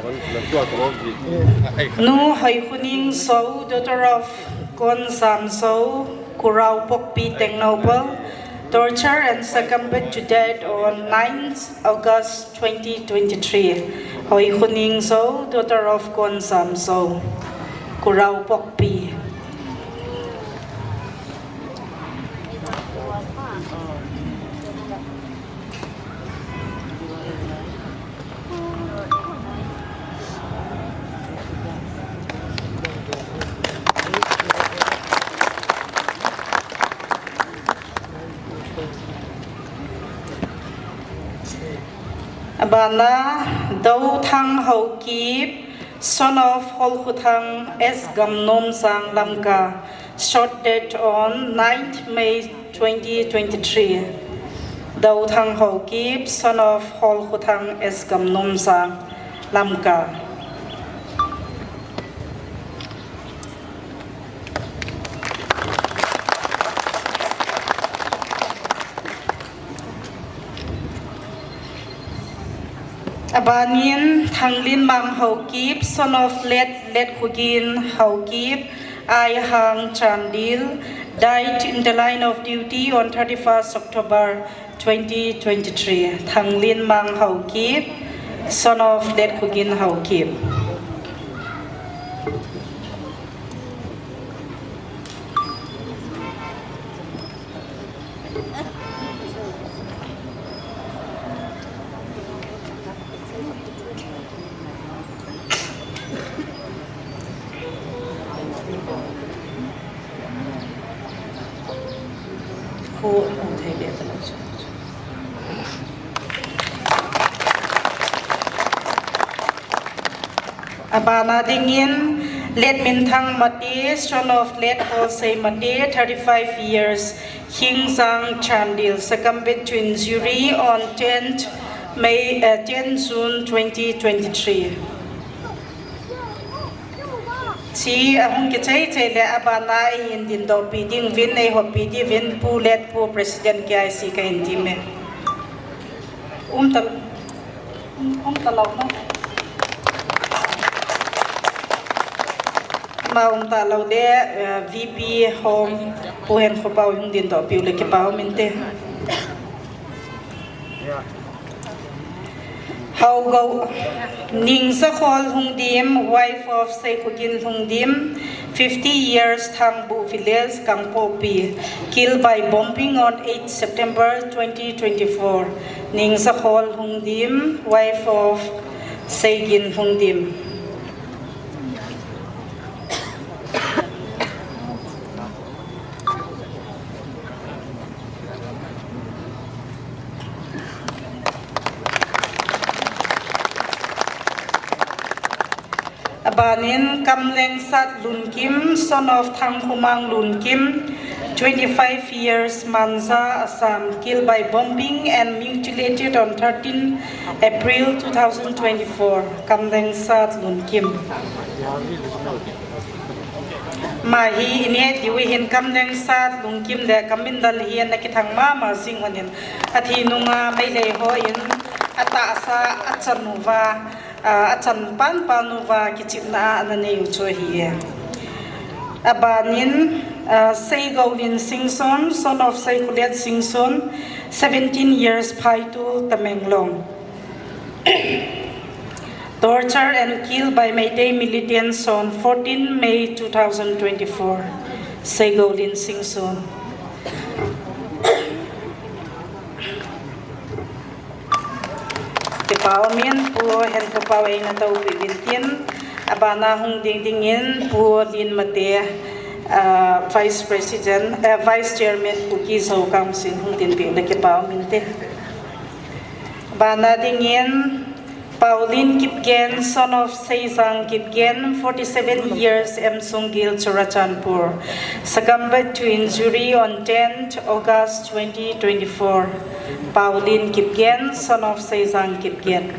Nu Hoikhuning Zo, daughter of Konsam Zo, Kurau Pokpi Tengnoupal, torture and succumbed to death on ninth August twenty twenty-three. Hoikhuning Zo, daughter of Konsam Zo, Kurau Pokpi. Abana, Douthang Haokip, son of Holkhuthang S Gamnomsang Lamka, shot dead on ninth May twenty twenty-three. Douthang Haokip, son of Holkhuthang S Gamnomsang Lamka. Abanin Thanglin Mang Haokip, son of late Letkhogin Haokip, Aihang Chandel, died in the line of duty on thirty-first October twenty twenty-three. Thanglin Mang Haokip, son of Letkhogin Haokip. Abana dingin, Letminthang Mate, son of Letholsei Mate, thirty-five years, Khingjang Chandel, succumbed to injury on tenth May, uh, tenth June twenty twenty-three. Chi ahung kichai chai le abana in din dopi ding vin, ei hopi di vin, Pu Letpu President K I C ka in di me. Um tal, um tal lau no. Ma um tal lau de, uh, V P Home, Pu Henkhopa hung din dopi u le kipa um inte. Haogou, Ningzakhol Lhungdim, wife of Seikhogin Lhungdim, fifty years, Thangbu village, Kangpokpi, killed by bombing on eighth September twenty twenty-four. Ningzakhol Lhungdim, wife of Seigin Lhungdim. Abanin Kamlengsat Lunkim, son of Thangkhomang Lunkim, twenty-five years, Manja, Assam, killed by bombing and mutilated on thirteen April two thousand twenty-four. Kamlengsat Lunkim. Ma hi in het diu hin Kamlengsat Lunkim le Kamminlal hi ana kithang mama jing uva hin, athi nunga Meitei ho in atahsa achan uva, a, achan panpan uva kichepna ana nei u chu ahi e. Abanin, a, Seigoulin Singson, son of Seikholet Singson, seventeen years, Phaitul, Tamenglong. Torture and killed by Meitei militants on fourteen May two thousand twenty-four. Seigoulin Singson. Kipa um in, Pu Henkhopa in eina topi vintin, Abana hung ding dingin Pu Lin Mate, ah, Vice President, eh, Vice Chairman Kuki Zo Council hung dinpeh le kipa um inte. Abana dingin Paulin Kipgen, son of Seijang Kipgen, forty-seven years, M Sunggil, Churachandpur, succumbed to injury on tenth August twenty twenty-four. Paulin Kipgen, son of Seijang Kipgen.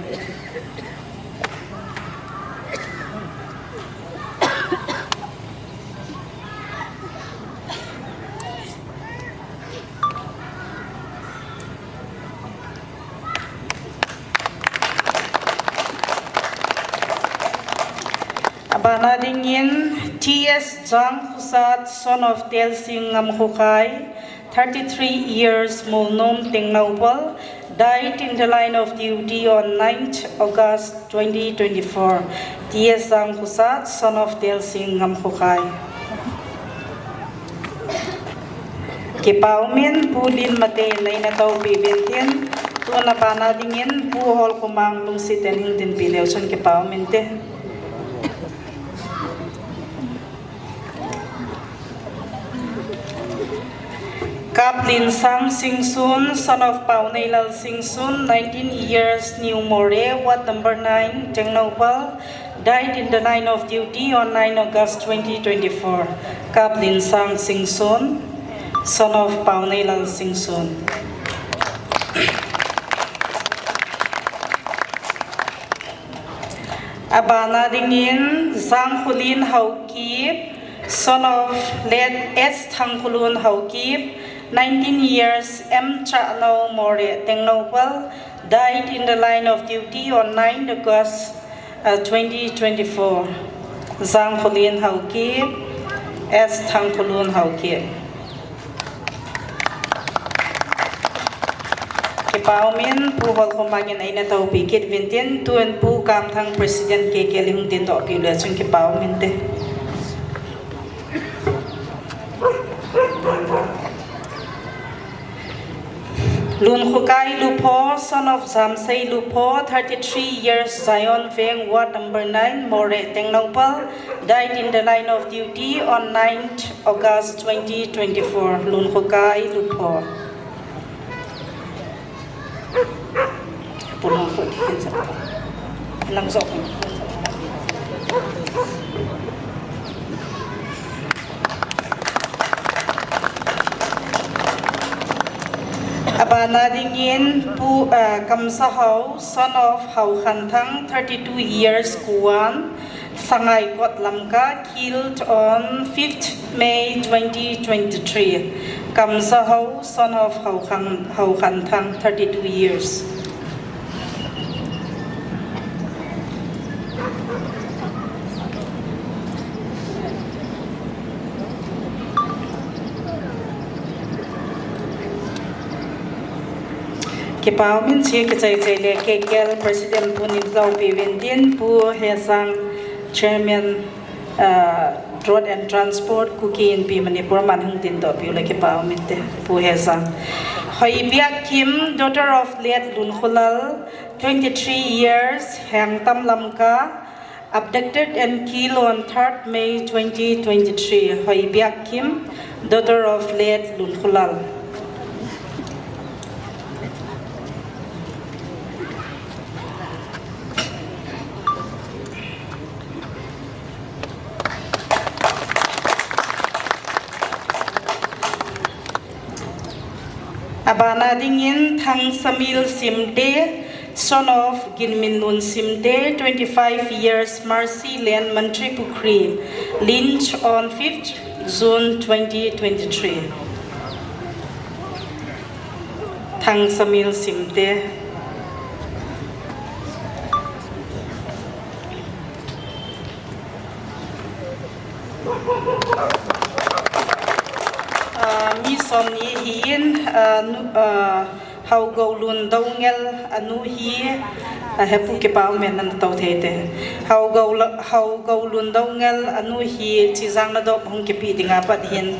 Abana dingin T S Jangkhosat, son of Telsing Ngamkhokhai, thirty-three years, Molnom, Tengnoupal, died in the line of duty on ninth August twenty twenty-four. T S Jangkhosat, son of Telsing Ngamkhokhai. Kipa umin Pu Lin Mate in eina toupi uvin tin, tun abana dingin Pu Holkhomang Lungset in hung dinpeh leu chun kipa um inte. Kaplinsang Singson, son of Paoneilal Singson, nineteen years, New Moreh, ward number nine, Tengnoupal, died in the line of duty on nine August twenty twenty-four. Kaplinsang Singson, son of Paoneilal Singson. Abana dingin Jangkholin Haokip, son of late S Thangkholun Haokip, nineteen years, M Chahnou, Moreh, Tengnoupal, died in the line of duty on ninth August, uh, twenty twenty-four. Jangkholin Haokip, S Thangkholun Haokip. Kipa umin Pu Holkhomang in eina toupi kit uvin tin, tun Pu Kamthang, President K K L hung dindoh piu le chun kipa um inte. Lunkhokai Lupho, son of Jamsei Lupho, thirty-three years, Zion Veng, ward number nine, Moreh, Tengnoupal, died in the line of duty on ninth August twenty twenty-four. Lunkhokai Lupho. Pulong ko dikin sa. Langso ko. Abana dingin Pu, ah, Kamsahao, son of Haokhanthang, thirty-two years, Kuan, Sangaikot, Lamka, killed on fifth May twenty twenty-three. Kamsahao, son of Haokhan-, Haokhanthang, thirty-two years. Kipa umin, hiche kichai chai le K K L President Pu Ninlou Pivintin, Pu Hesang, Chairman, uh, Road and Transport, Kuki Inpi Manipur, aman hung dindoh piu le kipa umin te, Pu Hesang. Hoibiak Kim, daughter of late Lunkholal, twenty-three years, Hengtam, Lamka, abducted and killed on third May twenty twenty-three. Hoibiak Kim, daughter of late Lunkholal. Abana dingin Thangsamil Simde, son of Ginminlun Simde, twenty-five years, Mercy Lane, Mantripukhri, lynched on fifth June twenty twenty-three. Thangsamil Simde. Ah, mi som ni ahin, ah, nu-, ah, Haogoulun Doungel, anu hi, Ahepu kipa umen, nana tou thei te. Hau Go, Hau Go Lun Doungel, anu hi Chijang Nadop hung kipe dinga pat hin,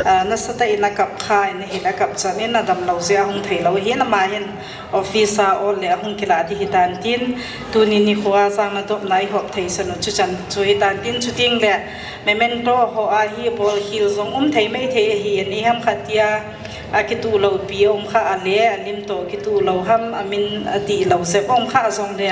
ah, nasatah in akap kha in, ahin akap chan in adamlou jeh a hung theilou hin, ama hin office a ol le ahung kilah ding hitan tin, tuni nikho a Chijang Nadop na ihop thei san u chu chan chu hitan tin, chuting le memento ho a hi bolkhel jong um thei mai thei ahi, ani ham khat tia, akituh lou pi um kha a le, alim toh kituh lou ham, amin adih lou jep um kha jong le,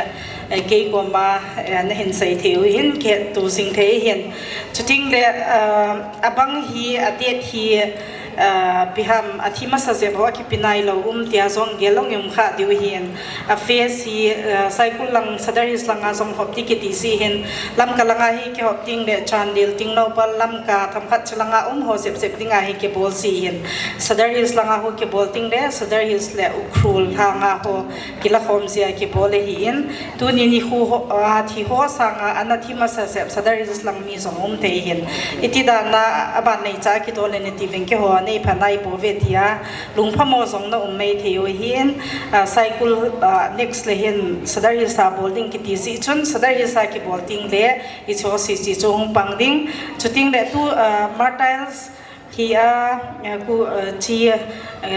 eh, kei koma, eh, nahin sei thei u hin, kihet tu jing thei hin. Chuting le, ah, abang hi, a date hi, ah, ipi ham, athi masa jep ho akipe nailou um tia jong gel lou um kha diu hin. A phase hi, ah, Saikul lang, Sadar Hills langa jong hop ding kiti jeh hin, Lamka langa hi kihop ding le, Chandel, Tengnoupal, Lamka, themkhat chulanga um ho jep jep dinga hi kibol jeh hin, Sadar Hills langa ho kibol ding le, Sadar Hills le Ukhrul langa ho kilakhom jeh a kibol ahin, tuni nikho ho, ah, thi ho sanga ana thi masa jep Sadar Hills lang mi jong um thei hin. Iti dan a, aban neicha kidol le nati veng, keiho neipha nai pouve tia lungphamo jong na um mai thei u hin, ah, Saikul, ah, next le hin Sadar Hills a bol ding kiti jeh chun, Sadar Hills a kibol ding le, hiche ho sese chu hung pang ding. Chuting le tu, ah, Martyrs hi a, ah, ku, ah, chi, ah,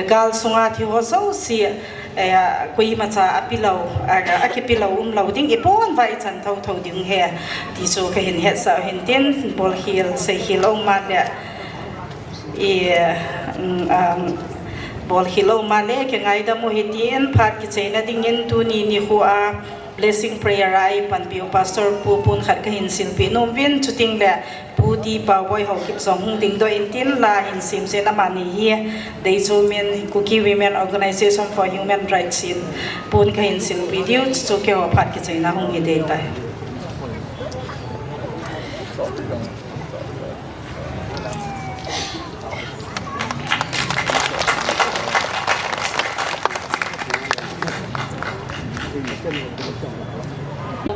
gal sunga thi ho jouse, eh, koimacha ape lou, ah, akipe lou um lou ding, ipon uva ichan thotho ding ahi, ti chu kahin hetsah u hin tin, bolkhel, seikhel um a le, i, mm, um, bolkhel um a le, kingaidam u hitin, phat kicheina dingin tuni nikho a, Blessing prayer a eipanpi u Pastor Pu pon khat kahin silpeh nom uvin, chuting le Pu T. Paoboi Haokip jong hung dingdoh intin, la ahin sem jeh in amani hi Deijo Min, Kuki Women Organization for Human Rights in pon kahin silpeh diu, chu chu keiho phat kicheina hung hi ding tai.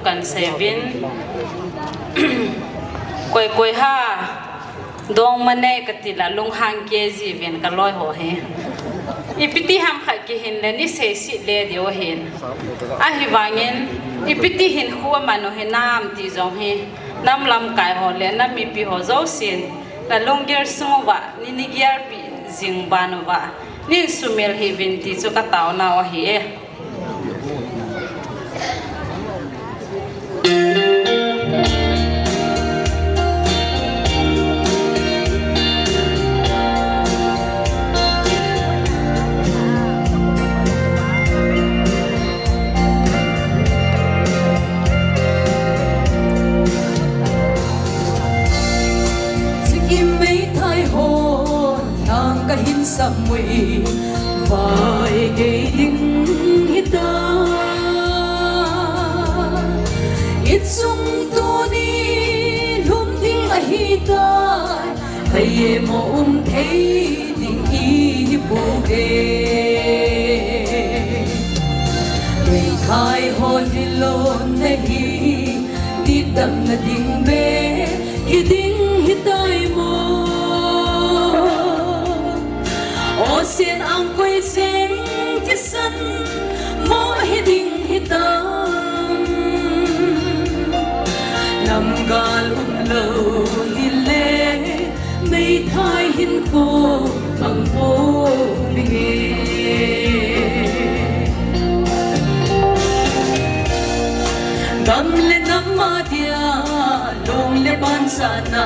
Kan sei uvin, koi koi ha, dongma nei kati la lunghang kei ji uvin kaloi ho hi. Ipi ti ham khat kihin le nei seiset le diu ahin. Ahivangin, ipi ti hinkho aman u hinam ti jong hi, nam lamkai ho le nam mipi ho jousen, na lunggel sung uva, nei nei gelpi jing ban uva, nei sumil hih uvin ti chu kataona u ahi e. Chikim meithai hon lhang kahin sam uvin, vai gei ding hita. I chung tuni lhum ding ahitai, hai emo um thei ding ihi pouve. Meithai ho lhilon na hi, dipdamna ding beh hiding hitai mo. Ocean angkoi cheng thisan mo hiding hitam. Namgal umlou hile, meithai hinkho mang pouvinge. Gam le nam a dia, long le ban chana,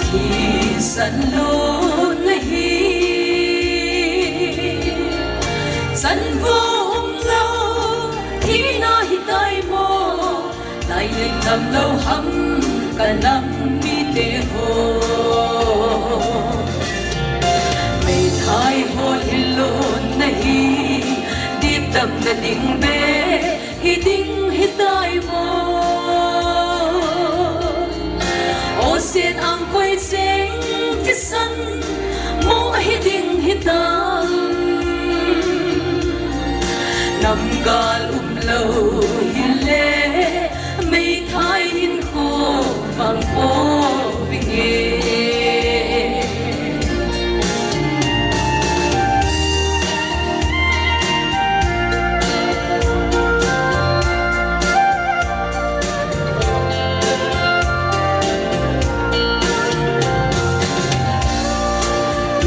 thisan lhon na hi. Chanvo umlou thina hitai mo, lai le damlou ham ka nam mite ho. Meithai ho lhilon na hi, dipdamna ding beh hiding hitai mo. Ocean angkoi cheng thisan mo hiding hitam. Namgal umlou hile, meithai hinkho mang pouvinge.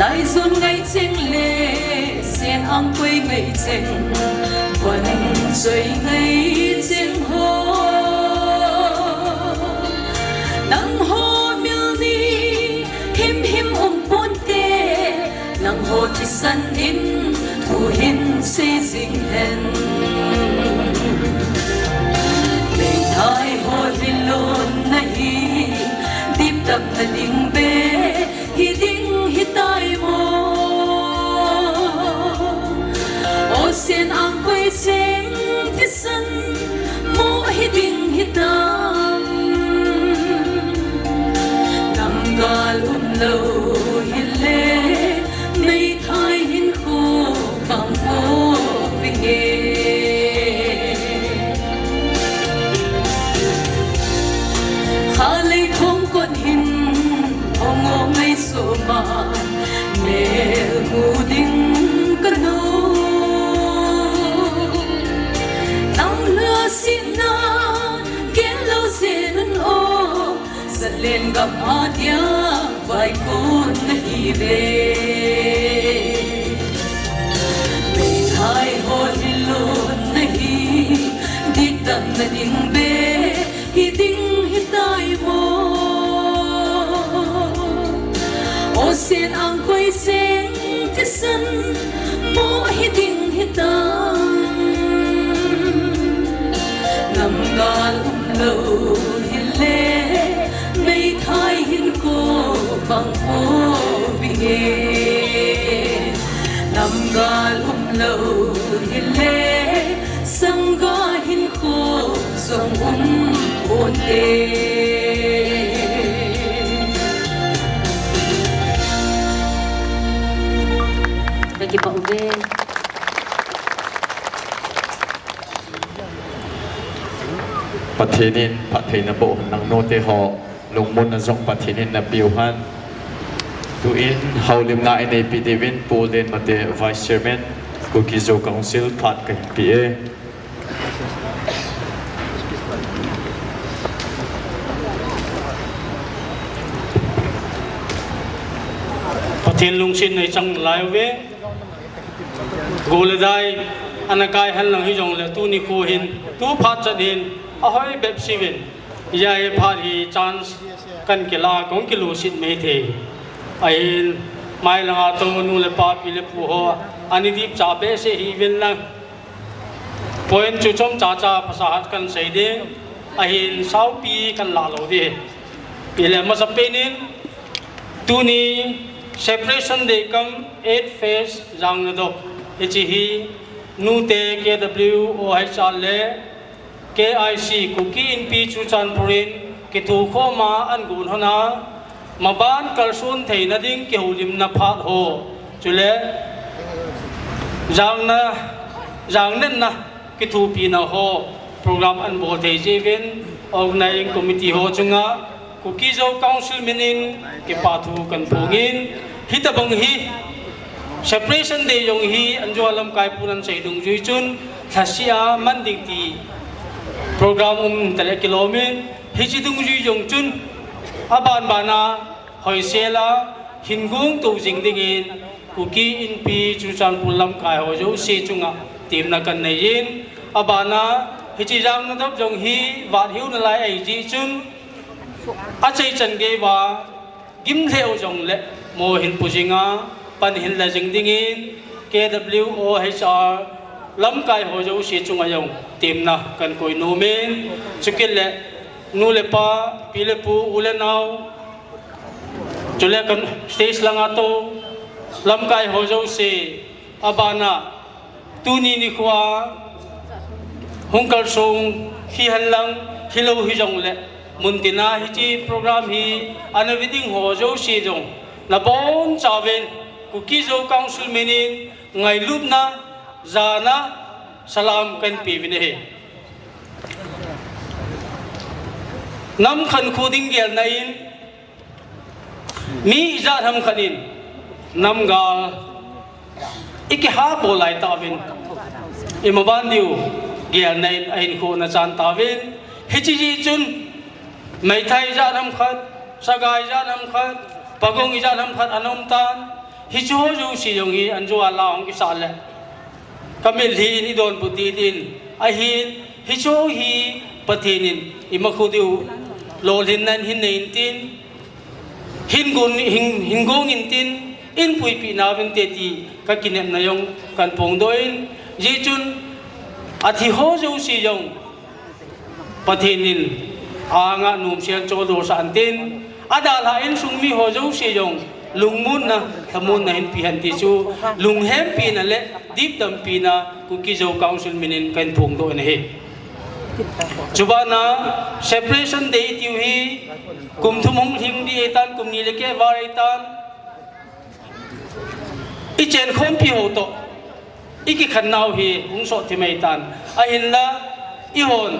Taizun ngai cheng le, Sen Angkoi ngai cheng, Van Choi ngai cheng ho. Nangho mil ni himhim um ponte, nangho thisan in thu hin sei jing hen. Meithai ho lhilon na hi, diptah na ding be, hiding hitai mo. O Sen Angkoi cheng thisan mo hiding hitam. Namgal umlou hile, meithai hinkho bang mo vinge. Khalei thong kon hin, thong o ngai soma, mel mu ding kanu. Tang la sina, gel lo senun o, Zalen gam adia vaikon nahi ve. Meithai ho lhilon na hi, diptah na ding be, hiding hitai mo. O Sen Angkoi cheng thisan mo hiding hitam. Namgal umlou hile, meithai hinkho bang mo vinge. Namgal umlou hile, sangga hinkho jong um ponte. Ka kipah uve. Pathen in phattheina boh hen nangnote ho, lungmonna jong Pathen in napeh u hen. Tuin houlimna ineipi diuvin Pu Lenmate, Vice Chairman, Kuki Zo Council, phat kahin pe e. Pathen lungsetna ichang lai uve. Go le dai ana kai henlang hijongle tuni kho hin, tu phat chan hin, ahoi bep seuvin. Hijeh a hi phat hi chance kahin kila, kahung kiluset mai thei. Ahin, mailanga tou nu le pa, pi le pu ho, ana dipcha behseh hih uvin lang. Point chu chomcha cha phasahat kahin sei ding, ahin saupi kahin lah lou ding. Hile masapen in, tuni Separation Day cum eight phase jang nadop, hiche hi nute K W O H R le K I C, Kuki Inpi Churachandpur in kithokhom a ahin gon hon a, maban kalson theina ding kihoulimna phat ho, chule jangna, jangnenna kithopina ho, program ahin bol thei jeh uvin, Organizing Committee ho chunga Kuki Zo Council min in kipathu kahin phong in, hitobang hi Separation Day jong hi, anjo lamkai pun ahin sei dungjui chun, lhasih a man ding ti program um tale kilom in, hiche dungjui jong chun, aban ban a hoisel a hin gong tou jing dingin, Kuki Inpi Churachandpur lamkai ho jouse chunga temna kahin nei in, aban a hiche jang nadop jong hi vat hiu nalai ahi jeh chun, achai chan gei uva, gim lheh u jongle mo hin pu jing a, pan hin la jing dingin, K W O H R lamkai ho jouse chunga jong temna kahin koi nom in, chukit le nu le pa, pi le pu, u le nao, chule kan stage langa tou lamkai ho jouse, aban a tuni nikho a hung kalsong hi henlang, hilou hijongle, muntina hiche program hi ana ve ding ho jouse jong, nabonchauvin Kuki Zo Council min in ngailutna, jana, salam kahin pe uvin ahi. Nam khankho ding gelna in, mi ijat ham khat in namgal ikiha bol lai tauvin, imaban diu gelna in ahinkho ana chan tauvin, hiche jeh chun, Meitei ijat ham khat, Sagai ijat ham khat, Pagong ijat ham khat ana um tan, Hicheho jouse jong hi anjo a la hung kisah le, kamit lhi in idonbut ding ahin, ahin, hicheho hi Pathen in imakhu diu lolhinna in hin nei intin, hin gon, hin, hin gong intin, in puipeh nauvinte ti kakinepna jong kahin phongdoh in, hijeh chun athiho jouse jong Pathen in a-anga nomsel choldo sah intin, adalhah insung miho jouse jong lungmonna, lhamonna hinpeh hen ti chu lunghempina le dipdampina Kuki Zo Council min in kahin phongdoh in ahi. Chubana Separation Day itiu hi kum thum hung lhing ding ahitan, kum ni le keh val ahitan, ichenkhompi ho toh ikikhen nau hi hung sotthim ahitan. Ahinla, eihon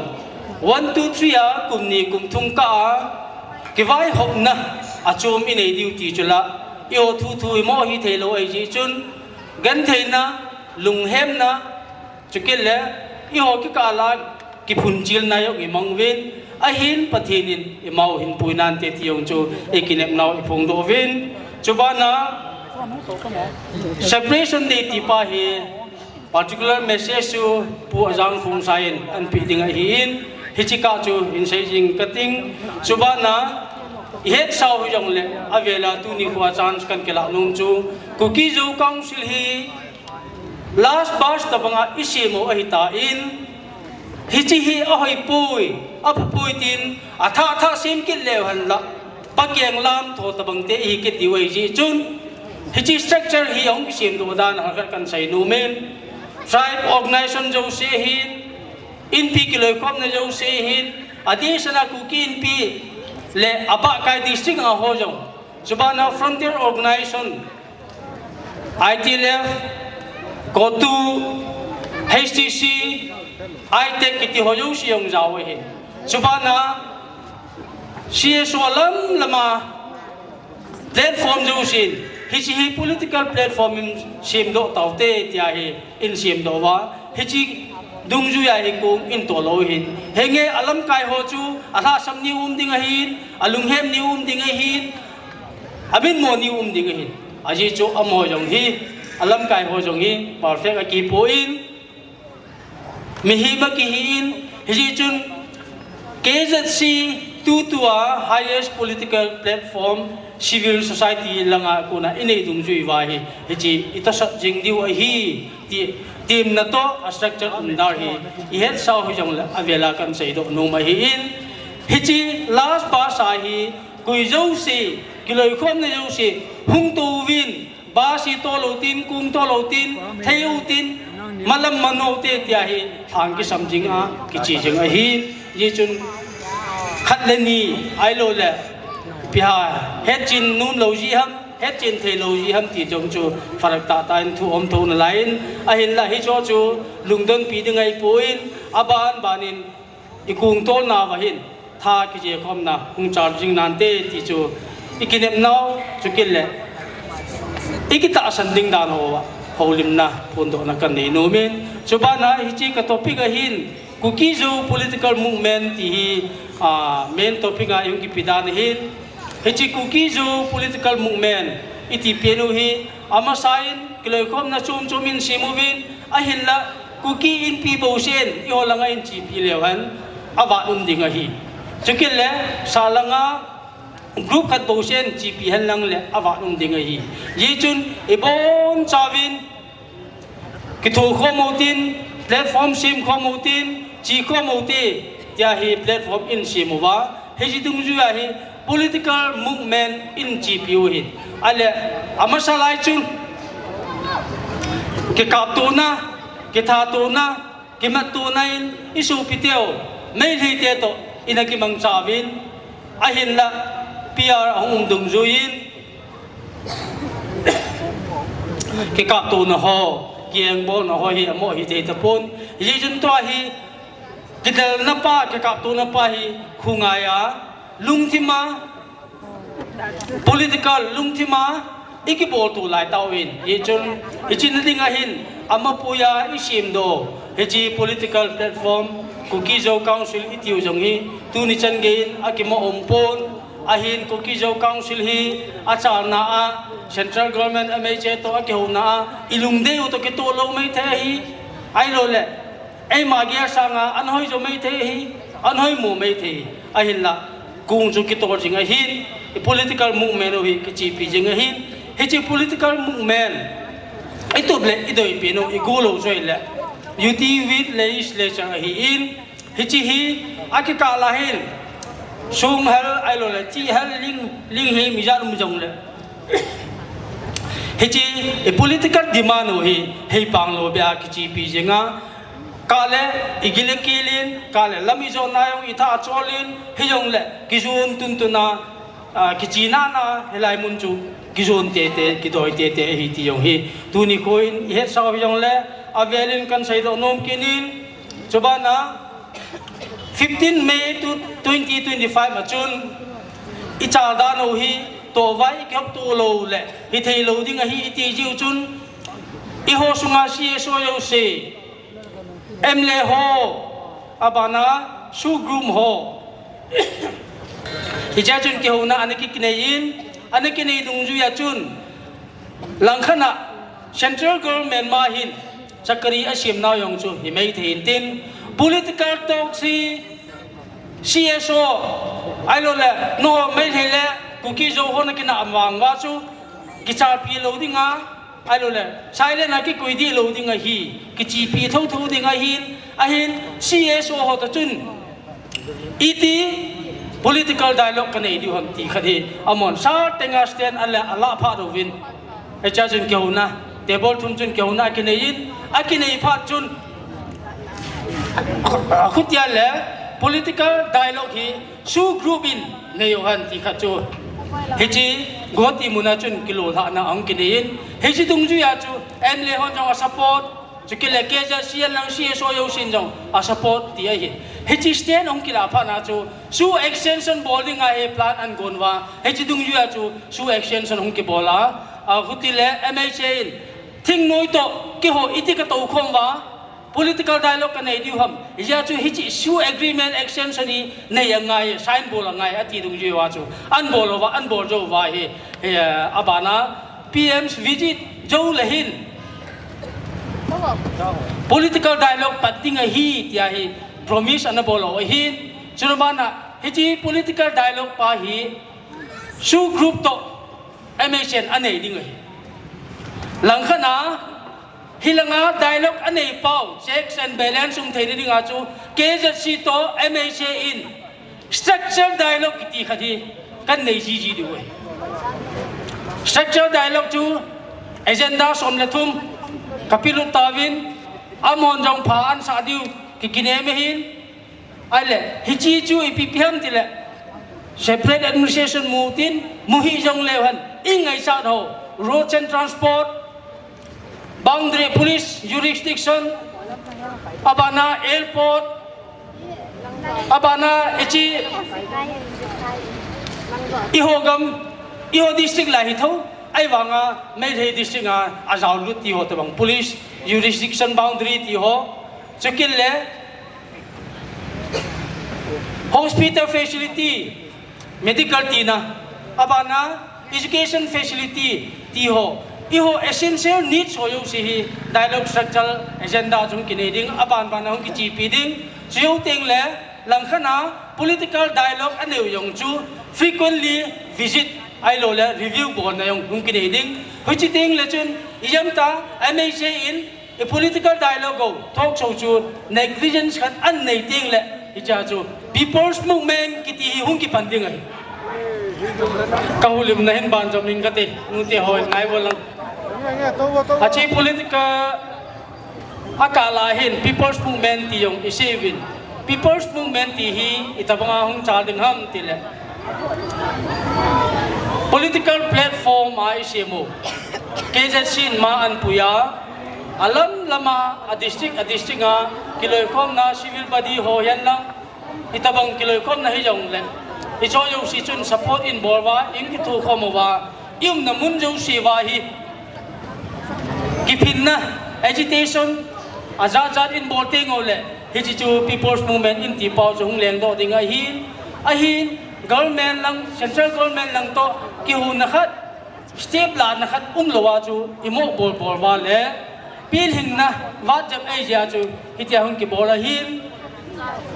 one, two, three a kum ni kum thum kah a kivaihopna achom inei diu ti chu la, eiho thuthu imo hithei lou ahijeh chun, gentheina, lunghemna, chukit le eiho kikah a kiphunchilna jong imang uvin, ahin Pathen in imau hinpui nante ti jong chu ikinepnau iphongdoh uvin. Chubana Separation Day tipa hi particular message chu Pu Ajang Khongsai in ahin peh ding ahin, hiche kah chu hin sei jing kating. Chubana ihetsau hijongle, avela tuni khoa chance kahin kilah nom chu Kuki Zo Council hi last batch tobanga isem u ahitan, hiche hi ahoipoi, aphapoi tin, athah thah sem kit leu henla, pakeng lamtho tobang te ihi kit diu ahijeh chun, hiche structure hi ahung kisemdoh dan halkhat kahin sei nom in, tribe organization jouse hin, Inpi kiloikhomna jouse hin, adeh sanga Kuki Inpi le abahkai district a ho jong, chubana frontier organization, I T L F, COTU, H T C, ITEC kiti ho jouse jong jao ahin. Chubana C S O alam lama platform jousen, hiche hi political platform in semdoh taute tia hi in semdoh uva, hiche dungjuia hi kong in tolou ahin. Henge alamkai ho chu alhahsam ni um ding ahin, alunghem ni um ding ahin, aminmo ni um ding ahin. Ajeh chu amaho jong hi, alamkai ho jong hi perfect akipon, mihem akihin, hijeh chun K Z C tutua highest political platform, civil society langa kona inei dungjui uva hi, hiche itosot jing diu ahi, ti, temna toh a structure umdan hi, ihetsau hijongle avela kahin seidoh nom ahin, hiche last batch a hi, koi jouse, kiloikhomna jouse, hung touvin, bus hi tolou tin, kong tolou tin, thei utin, malam manoute tia hi, thang kisam jinga, kiche jing ahin, hijeh chun, khat le ni, ahiloule, ipi ham, hetchen nomlou jeh ham, hetchen theilou jeh ham ti jong chu, phalou tahtah in thu um thou nalaiyin, ahinla hicheho chu, lungdonpi ding ahipon, abanbanin, ikong tolnauva hin, tha kijekhomna, hung chal jing nante ti chu, ikinepnau, chukit le, ikitahsan ding dan hoa, houlimna, phondohna kahin nei nom in. Chubana hiche ka topic a hin, Kuki Zo Political Movement ti hi, main topic a ihung kipe dan ahin. Hiche Kuki Zo Political Movement iti pen u hi, amasa in, kiloikhomna chom chom in sem uvin, ahinla, Kuki Inpi bousen, eiho langa in chepi leu hen, avat um ding ahi. Chukit le, sah langa, group khat bousen, chepi hen lang le, avat um ding ahi. Hijeh chun, ibonchauvin, kithokhom utin, platform semkhom utin, chekhom ute, tia hi platform in sem uva, hiche dungjuia hi political movement in chepi u ahin. Ahile, amasa lai chun, kikaptona, kithatona, kimattona in, isopiteu, Meiteite toh, ina kimangchauvin, ahinla, P R ahung um dungjuiyin, kikaptona ho, kiengbolna ho hi, amaho hithei tapon, hijeh chun tua hi, kidelna pa, kikaptona pa hi, khongai a, lungthima, political lungthima, ikibolto laitauvin. Hijeh chun, hiche na dinga hin, amapuia isemdoh, hiche political platform, Kuki Zo Council itiu jong hi, tuni chan geiyin, akimo umpon, Ahin Kuki Zo Council hi achalna a, Central Government M H A toh akihouna a, ilungdei u toh kitoh lou maithei ahi. Ahilouleh, eima gel sanga anhoi jo maithei ahi, anhoi mo maithei ahi. Ahinlah, kung chu kitoh jing ahin, i political movement u hi kichepi jing ahin, hiche political movement, itup le idoipi u, igol lou joi le, U T with legislature ahin, hiche hi akikah lahin, sum hel ahilouleh, chi hel ling, ling hi mi jat um jongle. Hiche, i political demand u hi, hei pang lou bia kichepi jinga, kah le, igil ikilin, kah le, lam ijotna jong itha acholin, hijongle, kijon tuntuna, a, kichena na, hilai mun chu, kijon tete, kidoi tete, ahi ti jong hi, tuni khoin, ihetsau hijongle, avelin kahin seidoh nom kinin, chubana, fifteen May to twenty twenty-five a chun, ichal dan u hi, tohvai ikihop to lou le, hithei lou ding ahi iti jiu chun, eiho sunga C S O jouse, M L A ho, abana, SoO group ho. Hichea chun kihouna ana kikinei in, ana kinei dungjui a chun, langkhat a Central Government ma hin, chakari asemnau jong chu, hi maithei intin, political talks hi, C S O, ahilouleh, nangho Meitei le, Kuki Zo ho nakinah vang uva chu, kichalpi lou dinga, ahilouleh, silent a kikoi dih lou ding ahi, kichepi thotho ding ahin, ahin, C S O ho toh chun, iti political dialogue kanei diu ham ti khat hi, amahon sa tenga stand a le, alah phat uvin. Hichea chun kihouna, table thum chun kihouna akinei in, akinei phat chun, akhutia le political dialogue hi SoO group in nei u hen ti khat chu. Hiche Guwahati muna chun kilolhahna ahung kinei in, hiche dungjui a chu M L A hon jong asupport, chukit le K Z C N lang C S O jousen jong asupport ti ahi. Hiche stand ahung kilah phat na chu SoO extension bol dinga hi plan ahin gon uva. Hiche dungjui a chu SoO extension ahung kibol a. Akhuti le M H A in thingnoi toh keiho iti katou khom uva. Political dialogue kanei diu ham. Hijeh a chu hiche SoO agreement extension hi nei angai, sign bol angai, ati dungjui uva chu. Ahin bol uva, ahin bol jou uva hi, hi, eh, abana P M's visit jou le hin. Political dialogue pat ding ahi, tia hi promise ana bol u ahin. Chuna bana, hiche political dialogue pa hi SoO group toh M H A in anei ding ahi. Langkhat na, hilanga dialogue anei pau, checks and balance um theina dinga chu, K Z C toh M H A in structural dialogue kiti khat hi kanei jiji diu ahi. Structural dialogue chu agenda som le thum kapelut tauvin, amahon jong pha ahin sah diu kikinem ahin, Ahile, hiche chu ipi ipi ham tile, separate administration mu tin, mu hih jongleu hen, ingaichat ho, roads and transport, boundary police jurisdiction, abana airport, abana hiche, eiho gam, eiho district lai hi tho, ahivanga Meitei district a, ajao lut ti ho tobang, police jurisdiction boundary ti ho, chukit le, Hospital facility, medical tina, abana education facility ti ho, eiho essential needs ho jouse hi dialogue structural agenda chung kinei ding, aban ban a hung kichepi ding, chu jou teng le langkhat na political dialogue anei u jong chu frequently visit ahilou le review bolna jong hung kinei ding, hiche teng le chun ijemtia M H A in I political dialogue ho, talk show chu negligence khat anei teng le, hichea chu People's Movement kiti hi hung kipan ding ahi. Ka houlimna hin banjom ning kati, nute ho ngai bol lang. Achi political a kah a hin People's Movement ti jong i sei uvin. People's Movement ti hi itobang a hung chal ding ham tile, political platform a i sem u. K Z C in ma ahin pui a, alam lam a, a district, a district a, kiloikhomna civil body ho hihen lang, itobang kiloikhomna hi jong le, hiche jouse chun support in bol uva, in kithokhom uva, i umna mun jouse uva hi kiphinna, agitation, ajat jat in bol teng u le, hiche chu People's Movement in ti pau chu hung lengdoh ding ahin, ahin, government lang, central government lang toh kihuna khat, step lahna khat umlou a chu imo bolbol uva le, pilhingna vat jep eijia chu hitia hung kibol ahin.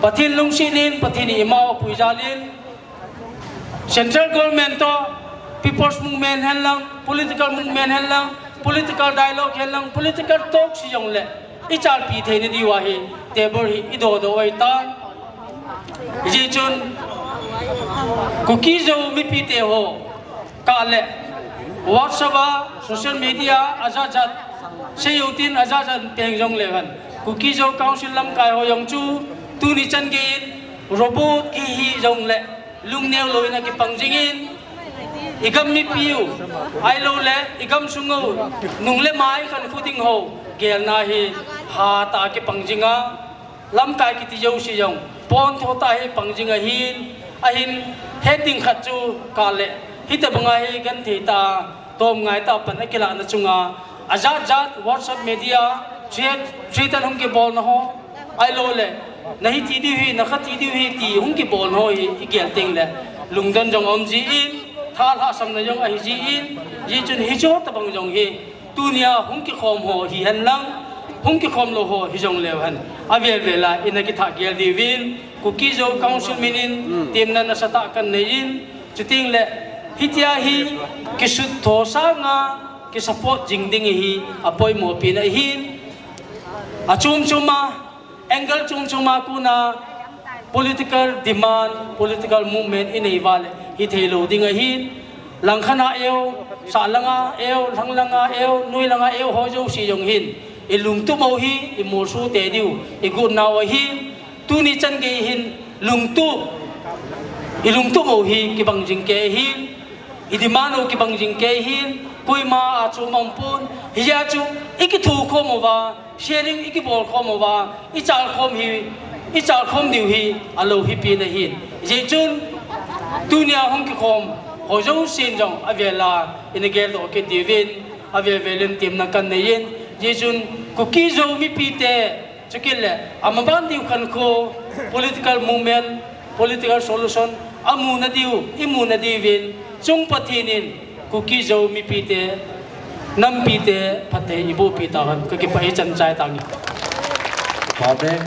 Pathen lungset in, Pathen in ima u apuijal in, central government toh, people's movement hen lang, political movement hen lang, political dialogue hen lang, political talks hijongle, ichalpi theina diuva hi table hi idodoh u ahitan. Hijeh chun Kuki-Zo mipite ho, kah le WhatsApp a, social media a ajatjat, seiyu tin ajatjat peng jongleu hen, Kuki-Zo Council lamkai ho jong chu tuni chan gei in robot kihi jongle lungneo louvin akipang jingin, igam mipiu, ahiloule igam sung u, nung le mai khankho ding ho gelna hi hatah a kipang jinga, lamkai kiti jouse jong pontho tah a hi pang jing ahin, ahin het ding khat chu kah le hitobanga hi genthei tah a, tomngai tah a pan akilahna chunga, ajatjat WhatsApp media, threat, threat hung kibolna ho, ahiloule nahiti diu hi, nakhati diu hi ti hung kibolna ho hi igel tengle lungdon jong aum jin, thalhahsamna jong ahi jin, hijeh chun hiche tobang jong hi tunia hung kikhom ho hihen lang, hung kikhom lou ho hijongleu hen, avel vel a ina kithah gel diuvin Kuki-Zo Council min in temna nasatah kanei in, chutengle hitia hi kisuttho sanga kisupport jing ding hi apoimo pen ahin, achom chom a, angle chom chom a kona political demand, political movement inei uva le hitheilou ding ahin, langkhat a eu, sah langa eu, lhang langa eu, noi langa eu ho jouse jong hin, ilungtup u hi imolso tei diu igot nau ahin, tuni chan gei hin lungtup, ilungtup u hi kibang jing kei ahin, idemand u kibang jing kei ahin, koima achom umpon, hijeh chun ikithokhom uva, sharing ikibol khom uva, ichalkhom hi, ichalkhom diu hi aloupi pen ahin. Hijeh chun tunia hung kikhom ho jousen jong avel a ina geldoh kit diuvin, avel vel in temna kanei in, hijeh chun Kuki-Zo mipite, chukit le amaban diu khankho, political movement, political solution amuna diu, imuna diuvin, chung Pathen in Kuki-Zo mipite, nampite phatthei eibohpi tauhen, kakipah e, ichan chai tange. Amen.